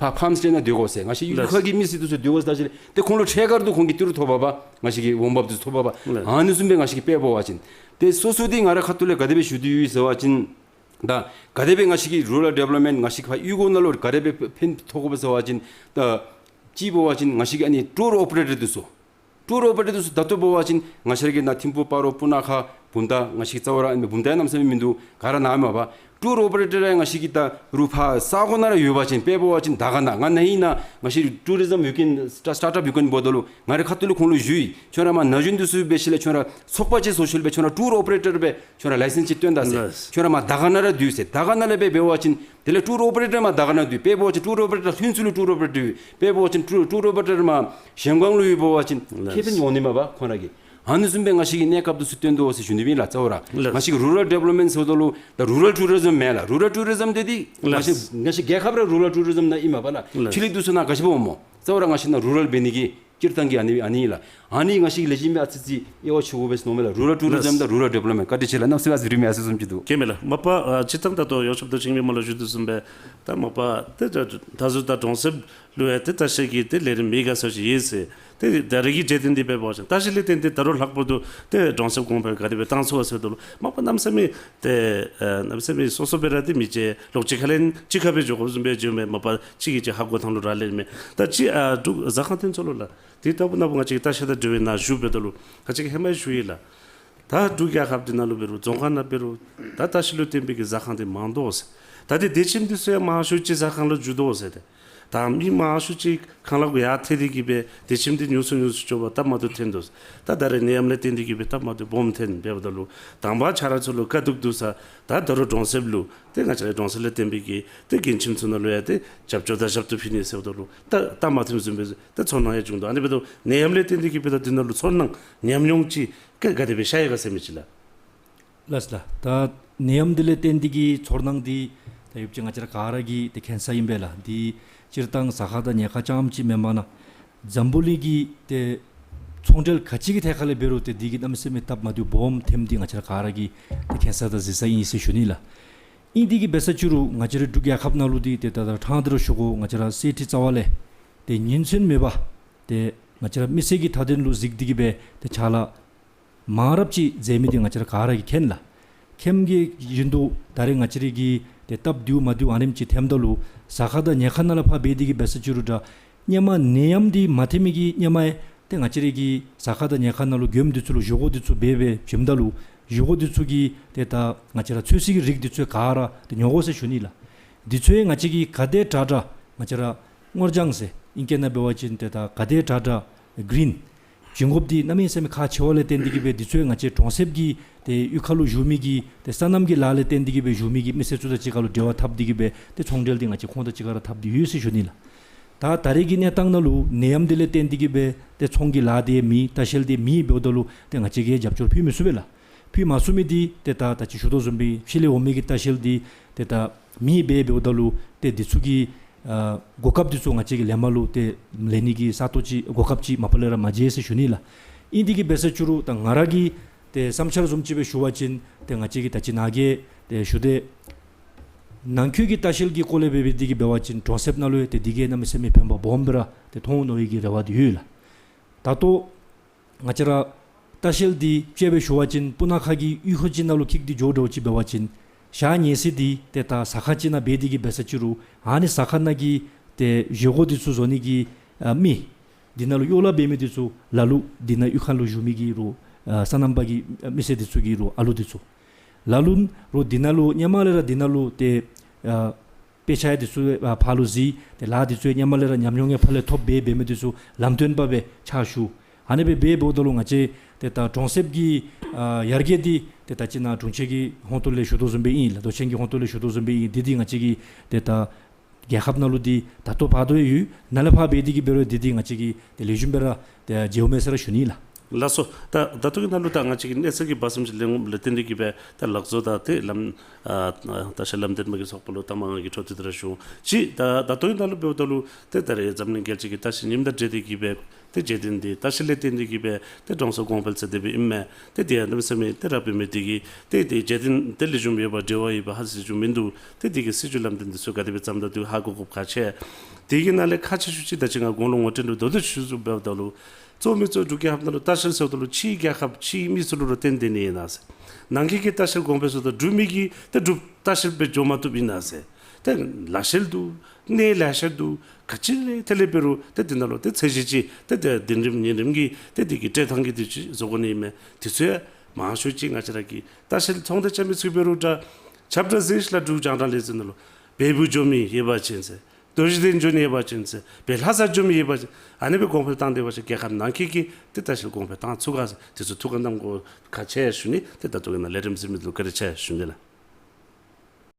ཕར་ཕཱམ་སི་ཊེཊ་ནང་སྡོད་དགོ་ཟེར། ང་བཅས་ཡུལ་ལགས། ཁ་གི་མི་སེར་འདི་ཚུ་སྡོད་དགོ་ཟེར་ད་ཅི་ལས་ཏེ་ཁོང་ལུ་ཐད་ཀར་དུ་ཁོང་གིས་ཏི་རུ་ཐོབ་པ་པ། ང་བཅས་ཀྱི་འོང་འབབ་འདི་ཐོབ་པ་པ། ལགས། ཨ་ནི་བཟུམ་སྦེ་ང་བཅས་ཀྱིས་དཔེ་འབད་བ་ཅིན་ཏེ་སོ་སོ་འདི་ང་རའི་ཁ་ཐུག་ལས་ག་དེ་སྦེ་ཞུ་དོ་ཡོད་ཟེར་བ་ཅིན་ད་ག་དེ་སྦེ་ང་བཅས་ཀྱི་རུ་རཱལ་ཌི་ཝེ་ལོབ་མེནཊ་ང་བཅས་ཀྱི་ཕར་གཡུས་སྒོ་ནང་ལུ་ག་དེ་སྦེ་ཕན་ཐོགས་དགོཔ་ཟེར་བ་ཅིན་ད་གཅིག་འབད་བ་ཅིན་ང་བཅས་ཀྱི་ཨ་ནི་ཊུར་ཨོ་པ་རེ་ཊར་འདི་ཚུ་ཊུར་ཨོ་པ་རེ་ཊར་འདི་ཚུ་ད་ལྟོ་འབད་བ་ཅིན་ང་བཅས་ར་གི་ནཱ་ཐིམ་ཕུག་སྤ་རོ་སྤུ་ན་ཁ་བུམ་ཐང་ང་བཅས་ཀྱི་རྩ་བ་ར་ཨ་ནི་བུམ་ཐང་ཡང་གནམ་མེད་ས་མེད་མིན་འདུག། ག་ར་ནཱ་མས་པ། ཊུར་ཨོ་པ་རེ་ཊར་ཡང་ང་བཅས་ཀྱི་ད་རུང་ཕར་ས་གོ་ནང་ར་ཡོད་པ་ཅིན་དཔེ་འབད་བ་ཅིན་དར་དཀར་ནང་ང་ནཱ་ཨིན་ན་ང་བཅས་ཀྱི་ཊུ་རི་ཛམ་ཝི་ཀེནཌ་སི་ཊཱར་ཊཱརཊ་ཨཔ་ཝི་ཀེནཌ་འབདཝ་ད་ལུ་ང་རའི་ཁ་ཐུག་ལས་ཁོང་ལུ་ཞུ་ཡི། ཁྱོད་ར་མར་ན་གཞོན་འདི་ཚུ་འབད་ཞིནམ་ལས་ཁྱོད་ར་ཚོགས་པ་ཅིག་བཟོ་ཞིནམ་ལས་སྦེ་ཁྱོད་ར་ཊུར་ཨོ་པ་རེ་ཊར་སྦེ་ཁྱོད་ར་ལའི་སེནསི་ཅིག་བཏོན་ད་ཟེར། ལགས། ཁྱོད་ར་མར་དར་དཀར་ནང་ར་སྡོད་ཟེར། དར་དཀར་ནང་ལས་སྦེ་འབད་བ་ཅིན་དེ་ལས་ཊུར་ཨོ་པ་རེ་ཊར་མར་དར་དཀར་ནང་སྡོད། དཔེ་འབད་བ་ཅིན་ཊུར་ཨོ་པ་རེ་ཊར་ལྷུན་རྩེ་ལུ་ཊུར་ཨོ་པ་རེ་ཊར་ཡོད། དཔེ་འབད་བ་ཅིན་ཊུར་ཊུར་ཨོ་པ་རེ་ཊར་མར་གཞལམ་སྒང་ལུ་ཡོད་འབད་བ་ཅིན་ལགས། ཁེ་ཕན་ཡོད་ནི་མས་པ་ཁོང་ར་གི། ཨ་ནི་བཟུམ་སྦེ་ང་བཅས་ཀྱི་གནས་སྐབས་འདི་ཚུ་སྟོན་དོ་ཟེར་ཞུ་ནི་ཨིན་ལགས། རྩ་བ་ར་ལགས། ང་བཅས་ཀྱི་རུ་རཱལ་ཌི་བེ་ལོབ་མེནཊ་ཟེརཝ་ད་ལུ་ད་རུ་རཱལ་ཊུ་རི་ཛིམ་མེན་ལགས། རུ་རཱལ་ཊུ་རི་ཛིམ་འདི་འདི་ང་བཅས་ལགས། ང་བཅས་རྒྱལ་ཁབ་ར་རུ་རཱལ་ཊུ་རི་ཛིམ་ནང་ཨིན་མས་པ་ལགས། ལགས། ཕྱི་གླིང་འདི་ཚུ་ནང་ག་ཅི་འབདཝ་སྨོ། རྩ་བ་ར་ང་བཅས་ནཱ་རུ་རཱལ་འབད་ནི་གི་སྤྱིར་བཏང་གི་ཨ་ནི་ཨ་ནི་ལགས། ཨ་ནི་ང་བཅས་ཀྱིས་ལེགས་ཤོམ་སྦེ་ཨ་ཙི་ཙི་དབྱེ་བ་ཕྱེ་དགོ་པས་ཟེར་མནོཝ་མས་ལགས། རུ་རཱལ་ཊུ་རི་ཛིམ་དང་རུ་རཱལ་ཌི་བེ་ལོབ་མེནཊ། བཀའ་དྲིན་ཆེ་ལགས། གནམ་མེད་ས་མེད་ཨ་ཙི་རིང་མི་ཨ་ཙི་བཟུམ་ཅིག་འདུག། གལ་མེད་ལགས། མ་པ་ཨ་སྤྱིར་བཏང་ད་ལྟོ་ཡོངས་ཁྱབ་ཏུ་ཁྱིམ་གྱི་མ་ལུ་ཞུ་དོ་བཟུམ་སྦེ་ད་མ་པ་ཏེ་ད་ད་གཟུགས་དང་གྲོང་གསེབ་ལུ་ཡང་ཏེ་ལྟ་བཤལ་གྱི་ཏེ་ལས་རིམ་མི་ག་ས་ཅིག་ཡོད་ཟེར། ཏེ་ད་རེས་ཀྱི་རྗེས་བསྟུན་འདི་འབད་བ་ཅིན་ལྟ་བཤལ་ལས་བརྟེན་ཏེ་ད་རུང་ལྷག་པར་དུ་ཏེ་གྲོང་གསེབ་གོང་འཕེལ་ག་དེ་སྦེ་བཏང་ཚུགས་ག་ཟེརཝ་ད་ལུ་མ་པ་གནམ་མེད་ས་མེད་ཏེ་ཨ་གནམ་མེད་ས་མེད་སོ་སོ་སྦེ་ར་ཏེ་མི་རྗེ་ལོག་གཅིག་ཁར་ལས་གཅིག་ཁར་སྦེ་འགྱོ་དགོཔ་བཟུམ་སྦེ་འགྱོཝ་མས། མ་པ་གཅིག་གིས་གཅིག་ཧ་གོ་ཐངས་ལུ་རག་ལས་མས། ད་ཅི་ཨ་འབྲུག་ཟ་ཁང་འདི་ཚུ་ལུ་ལགས། དེ་ལྟ་བུ་ནང་ང་བཅས་ཀྱིས་ལྟ་བཤལ་དང་འབྲེལ་བའི་ནང་ཞུ་འབདཝ་ད་ལུ་ང་བཅས་ཀྱིས་ཧེ་མ་ཡང་ཞུ་ཡི་ལགས། ད་འབྲུག་རྒྱལ་ཁབ་འདི་ནང་ལུ་འབད་རུང་རྫོང་ཁག་ནང་འབད་རུང་ད་ལྟ་བཤལ་ལུ་བརྟེན་པའི་གི་ཟ་ཁང་འདི་མང་དོ་ཟེར། ད་ཏེ་བདེ་ཁྱིམ་འདི་ཚུ་ཡང་མང་ཤོས་ཅིག་ཟ་ཁང་ལུ་འགྱུར་དོ་ཟེར་ཏེ། ད་མི་མང་ཤོས་ཅིག་ཁང་གླ་གུ་ཡར་ཐལ་ཏེ་གི་སྦེ་བདེ་ཁྱིམ་འདི་ཉུང་སུ་ཉུང་སུ་འགྱོ་བར་སྟབས་མ་བདེཝ་ཐོན་དོ་ཟེར། ད་ད་རེས་ནད་ཡམས་ལས་བརྟེན་ཏེ་གི་སྦེ་སྟབས་མ་བདེཝ་སྦོམ་ཐོན་འབདཝ་ད་ལུ་དང་པ་ཆ་ར་ཚུ་ལུ་དཀའ་སྡུག་འདུག་ས། ད་ད་རུང་གྲོང་གསེབ་ལུ་ཏེ་ང་བཅས་ར་གྲོང་གསེབ་ལས་བརྟེན་པའི་གི་ཏེ་རྒན་ཁྱིམ་ཚུ་ནང་ལུ་ཡང་ཏེ་རྒྱབ་སྐྱོར་དང་ཞབས་ཏོག་ཕུལ་ནི་ཟེརཝ་ད་ལུ་ད་ད་མ་ཐོན་བཟུམ་སྦེ་ད་ཚོར་སྣང་ཡང་བྱུང་དོ། ཨ་ནི་འབདཝ་ད་ནད་ཡམས་ལས་བརྟེན་ཏེ་གི་སྦེ་ད་འདི་ནང་ལུ་ཚོར་སྣང་ཉམས་མྱོང་ཅིག་ག་ག་དེ་སྦེ་ཤར་ཡི་ག་ཟེར་མི་ཅིག་ལགས། ལགས་ལགས། ད་ནད་ཡམས་འདི་ལས་བརྟེན་ཏེ་གི་ཚོར་སྣང་འདི་ད་ཡོདཔ་ཅིག་ང་བཅས་ར་ག་ར་གིས་ཏེ་མཁྱེན་ས་ཨིན་པས་ལགས། འདི་སྤྱིར་བཏང་ཟ་ཁང་དང་ཉལ་ཁང་རྐྱངམ་ཅིག་མེན་པར་ནཱ་འཛམ་བུ་གླིང་གི་ཏེ་ཚོང་འབྲེལ་ག་ཅི་གི་ཐད་ཁར་ལས་འབད་རུང་ཏེ་འདི་གིས་གནམ་མེད་ས་མེད་སྟབས་མ་བདེཝ་སྦོམ་ཐོནམ་འདི་ང་བཅས་ར་ག་ར་གིས་ཏེ་མཁྱེན་ས་དང་གཟིགས་ས་ཨིན་ཟེར་ཞུ་ནི་ལགས། ཨིན་ཏེ་གི་འབད་ས་ཅིག་རུང་ང་བཅས་རའི་འབྲུག་རྒྱལ་ཁབ་ནང་ལུ་འདི་ཏེ་ད་ད་ཕྲང་སྟེ་ར་ཞུ་དགོ། ང་བཅས་ར་གསེར་ཁྲི་རྩ་བ་ལས་ཏེ་ཉིན་མཚན་མེད་པར་ཏེ་ང་བཅས་ར་མི་སེར་གྱི་མཐའ་དོན་ལུ་གཟིགས་ཏེ་གི་སྦེ་ཏེ་ཕྱག་ལཱ་མང་རབས་ཅིག་མཛད་མི་འདི་ང་བཅས་ར་ག་ར་གིས་མཁྱེན་ལགས། མཁྱེནམ་གི་བཞིན་དུ་ད་རེས་ང་བཅས་རའི་གི་ཏེ་སྟབས་བདེཝ་མ་བདེཝ་ཨ་ནེམ་ཅིག་ཐོནམ་ད་ལུ་ཟ་ཁང་དང་ཉལ་ཁང་ནང་ལས་ཕར་འབད་དེ་གི་འབད་ས་ཅིག་རུང་ད་སྔོན་མ་ནད་ཡམས་འདི་མ་ཐོན་མི་གི་སྔོན་མ་ཡང་ཏེ་ང་བཅས་རའི་གི་ཟ་ཁང་དང་ཉལ་ཁང་ནང་ལུ་མགྱོནམ་འདི་ཚུ་ལུ་བཞེས་སྒོ་འདི་ཚུ་འབད་སྦེ་བྱིནམ་ད་ལུ་བཞེས་སྒོ་འདི་ཚུ་གི་ཏེ་ད་ང་བཅས་ར་ཚོད་བསྲེ་གི་རིགས་འདི་ཚུ་ག་ར་ཏེ་ཉོ་དགོ་ཟེར་ཞུ་ནི་ལགས། འདི་ཚུ་ཡང་ང་བཅས་ཀྱིས་ག་དེ་དྲག་དྲག་ང་བཅས་ར་སྔོ་ལྗང་ཟེར་ཨིང་སྐད་ནང་འབད་བ་ཅིན་ཏེ་ད་ག་དེ་དྲག་དྲག་གི་རིན་བྱིན་དགོཔ་འདི་གནམ་མེད་ས་མེད་ཁག་ཆེ་བ་ལས་བརྟེན་ཏེ་གི་སྦེ་འདི་ཚུ་ཡང་ང་བཅས་གྲོང་གསེབ་ཀྱི་ཏེ་གཡུས་ཁ་ལུ་བཞུགས་མི་གི་ཏེ་སོ་ནམ་གྱི་ལཱ་ལས་བརྟེན་ཏེ་གི་སྦེ་བཞུགས་མི་གི་མི་སེར་ཚུ་དང་གཅིག་ཁར་ལུ་འབྲེལ་བ་འཐབ་སྟེ་གི་སྦེ་ཏེ་ཚོང་འབྲེལ་འདི་ང་བཅས་ཁོང་དང་གཅིག་ཁར་འཐབ་སྟེ་ཡོད་ཟེར་ཞུ་ནི་ལགས། ད་ད་རེས་ཀྱི་གནས་སྟངས་ནང་ལུ་ནད་ཡམས་འདི་ལས་བརྟེན་ཏེ་གི་སྦེ་ཏེ་ཚོང་གི་ལཱ་འདི་མེད། ལྟ་བཤལ་འདི་མེད་འབདཝ་ད་ལུ་ཏེ་ང་བཅས་ཀྱིས་རྒྱབ་སྐྱོར་ཕུལ་མི་ཚུགས་པས་ལགས། ཕུལ་མ་ཚུགས་མི་འདི་ཏེ་ད་ད་ཅི་ཞུ་དོ་བཟུམ་སྦེ་ཕྱི་ལས་འོང་མི་གི་ལྟ་བཤལ་འདི་ཏེ་ད་མེདཔ་སྦེ་འབདཝ་ད་ལུ་ཏེ་འདི་ཚུ་གི་ཨ་གོ་སྐབས་འདི་ཚུ་ང་བཅས་ཀྱིས་ལེན་མ་ལུ་ཏེ་ལེན་ནི་གི་ས་སྟོང་ཅིག་གོ་སྐབས་ཅིག་མ་པ་ལས་ར་མ་མཇལ་ཟེར་ཞུ་ནི་ལགས། ཨིན་ཏེ་གི་འབད་ས་ཅིག་རུང་ད་ང་ར་གི་ཏེ་བསམ་འཆར་བཟུམ་ཅིག་སྦེ་ཞུ་བ་ཅིན་ཏེ་ང་བཅས་ཀྱིས་ད་ཅི་ནཱ་གིས་ཏེ་ཞུ་དེས། ནང་འཁོད་ཀྱི་ལྟ་བཤལ་གྱི་སྐོར་ལས་འབད་འབད་དེ་གི་འབད་བ་ཅིན་གྲོང་གསེབ་ནང་ལུ་ཡང་ཏེ་འདི་གིས་གནམ་མེད་ས་མེད་ཕན་པ་སྦོམ་སྦེ་ར་ཏེ་མཐོང་འོང་མནོ་བའི་གི་རེ་བ་འདི་ཡོད་ལགས། ད་ལྟོ་ང་བཅས་ར་ལྟ་བཤལ་འདི་དཔྱེ་སྦེ་ཞུ་བ་ཅིན་སྤུ་ན་ཁ་གི་གཡུས་ཁ་ཅིག་ནང་ལུ་འཁྱིད་དེ་འགྱོ་འགྱོཝ་ཅིག་འབད་བ་ཅིན་ཞག་ཉལ་ས་འདི་ཏེ་ད་ཟ་ཁང་ཅིག་ནང་འབད་དེ་གི་འབད་ས་ཅིག་རུང་ཨ་ནི་ཟ་ཁང་ནང་གི་ཏེ་བཞེས་སྒོ་འདི་ཚུ་བཟོ་ནི་གི་ཨ་མི་འདི་ནང་ལུ་གཡོག་ལཱ་འབད་མི་འདི་ཚུ་ལ་ལུ་འདི་ནང་གཡུས་ཁ་ལུ་བཞུགས་མི་གི་རུང་ཨ་སོ་ནམ་པ་གི་ཨ་མི་སེར་འདི་ཚུ་གི་རུང་ཨ་ལུ་འདི་ཚུ་ལ་ལུ་རུང་འདི་ནང་ལུ་སྔོན་མ་ལས་ར་འདི་ནང་ལུ་ཏེ་ཨ་དཔེ་ཆ་འདི་ཚུ་ཨ་ཕར་ལུ་གཟིགས་ཏེ་ལཱ་འདི་ཚུ་སྔོན་མ་ལས་ར་ཉམས་མྱོང་ཡང་ཕར་ལས་ཐོབ་སྦེ་འབད་མི་འདི་ཚུ་ལམ་སྟོན་པ་སྦེ་ཕྱག་ཞུ། ཨ་ནི་སྦེ་འབད་འབདཝ་ད་ལུ་ང་བཅས་ཏེ་ད་གྲོང་གསེབ་ཀྱི་ཨ་ཡར་རྒྱས་འདི་ཏེ་ད་ཅི་ནཱ་དྲུང་ཆེན་གྱི་ཧོངས་ཏོ་ལས་ཞུ་དོ་བཟུམ་སྦེ་ཨིན་ལགས། མདོ་ཆེན་གྱི་ཧོངས་ཏོ་ལས་ཞུ་དོ་བཟུམ་སྦེ་ཨིན། འདི་འདི་ང་བཅས་ཀྱི་ཏེ་ད་རྒྱལ་ཁབ་ནང་ལུ་འདི་ད་ལྟོ་བར་དུ་ཡང་ཡོད། ནཱ་ལས་ཕར་འབད་དེ་གི་འབད་རུང་འདི་འདི་ང་བཅས་ཀྱིས་ཏེ་ལེགས་ཤོམ་སྦེ་ར་ཏེ་མཇལཝ་མས་ཟེར་ར་ཞུ་ནི་ལགས། ལགས་སོ། ད་ད་ལྟོ་གི་ནང་ལུ་ད་ང་བཅས་ཀྱིས་གནས་ཚད་ཀྱི་བར་མཚམས་ཅིག་ལེན་འོངམ་ལས་བརྟེན་ཏེ་གི་སྦེ་ད་ལག་བཟོ་དང་ཏེ་ལམ་ཨ་ལྟ་བཤལ་ལམ་སྟོན་པ་གི་ཚོགས་པ་ལུ་ད་མ་ང་གིས་འཕྲོ་མཐུད་དེ་ར་ཞུ་འོང་། ཅིག་ད་ད་ལྟོ་གི་ནང་ལུ་འབདཝ་ད་ལུ་ཏེ་ད་རེས་འཛམ་གླིང་རྒྱལ་སྤྱི་གི་ལྟ་བཤལ་ཉིནམ་དང་འབྲེལ་ཏེ་གི་སྦེ་ཏེ་རྗེས་བསྟུན་འདི་ལྟ་བཤལ་ལས་བརྟེན་ཏེ་གི་སྦེ་ཏེ་གྲོང་གསེབ་གོང་འཕེལ་ཟེར་དེ་སྦེ་ཨིན་མས། ཏེ་དེ་ཡང་གནམ་མེད་ས་མེད་ཏེ་རག་པའི་མི་འདི་གིས་ཏེ་ཏེ་རྗེས་བསྟུན་ཏེ་ལེགས་ཤོམ་ཡོད་པ་འབྲེལ་བ་ཡོད་པ་ཧ་སི་ཅུང་མིན་འདུག། ཏེ་འདི་གི་སྲིད་བྱུས་ལམ་སྟོན་འདི་ཚུ་ག་དེ་སྦེ་བརྩམ་ད་འདུག་ཧ་གོ་དགོཔ་ཁག་ཆེ། དེ་གི་ནང་ལས་ཁག་ཆེ་ཤོས་ཅིག་ད་ཅི་ང་གོང་ལུ་ངོ་སྤྲོད་འདི་ད་ལྟོ་ཞུ་ཚུགས་འབདཝ་ད་ལུ་གཙོ་མི་གཙོ་འབྲུག་རྒྱལ་ཁབ་ནང་ལུ་ལྟ་བཤལ་ཟེརཝ་ད་ལུ་ཕྱིའི་རྒྱལ་ཁབ་ཕྱིའི་མི་ཚུ་ལུ་ར་བརྟེན་ཏེ་ནི་ཨིན་ན་ཟེར། ནང་འཁོད་ཀྱི་ལྟ་བཤལ་གོང་འཕེལ་ཟེརཝ་ད་འབྲུག་མི་གི་ཏེ་འབྲུག་ལྟ་བཤལ་སྦེ་འགྱོ་མ་བཏུབ་ཨིན་ན་ཟེར། ཏེ་ལ་བཤལ་འདུག། གནས་ལ་བཤལ་འདུག། ག་ཅི་ལས་ཏེ་ལས་འབད་རུང་ཏེ་འདི་ནང་ལུ་ཏེ་ཚད་གཞི་ཅིག་ཏེ་ཏེ་གཏན་རིམ་ཉིན་རིམ་གྱི་ཏེ་འདི་གི་སྤྲོད་ཐངས་ཀྱི་འདི་ཅིག་བཟོ་དགོ་ནི་ཨིན་མས། འདི་ཚུ་ཡང་མང་ཤོས་ཅིག་ང་བཅས་ར་གི་ལྟ་བཤལ་ཚོང་འབྲེལ་རྐྱབ་མི་ཚུ་འབད་རུང་ད་ཁྱབ་བསྒྲགས་ཟེར་ཞིནམ་ལས་འབྲུག་རྒྱང་བསྒྲགས་ལས་འཛིན་ནང་ལུ་བལ་པོ་འགྱོ་མི་ཡོད་པ་ཅིན་ཟེར། རྡོ་རྗེ་གདན་འགྱོ་ནི་ཡོད་པ་ཅིན་ཟེར། བལ་ལྷ་ས་འགྱོ་མི་ཡོད་པ་ཅིན་ཨ་ནི་སྦེ་གོང་འཕེལ་བཏང་སྡོད་པ་ཅིན་རྒྱལ་ཁབ་ནང་འཁོད་ཀྱི་ཏེ་ལྟ་བཤལ་གོང་འཕེལ་བཏང་ཚུགས་ག་ཟེར། འདི་ཚུ་ཐུགས་ཁར་བསྣམ་དགོཔ་ཁག་ཆེ་ཞུ་ནི། ཏེ་ད་ལྟོ་གི་ནང་ལས་རིམ་གཟིགས་མི་ལུ་བཀའ་དྲིན་ཆེ་ཞུ་ནི་ལགས།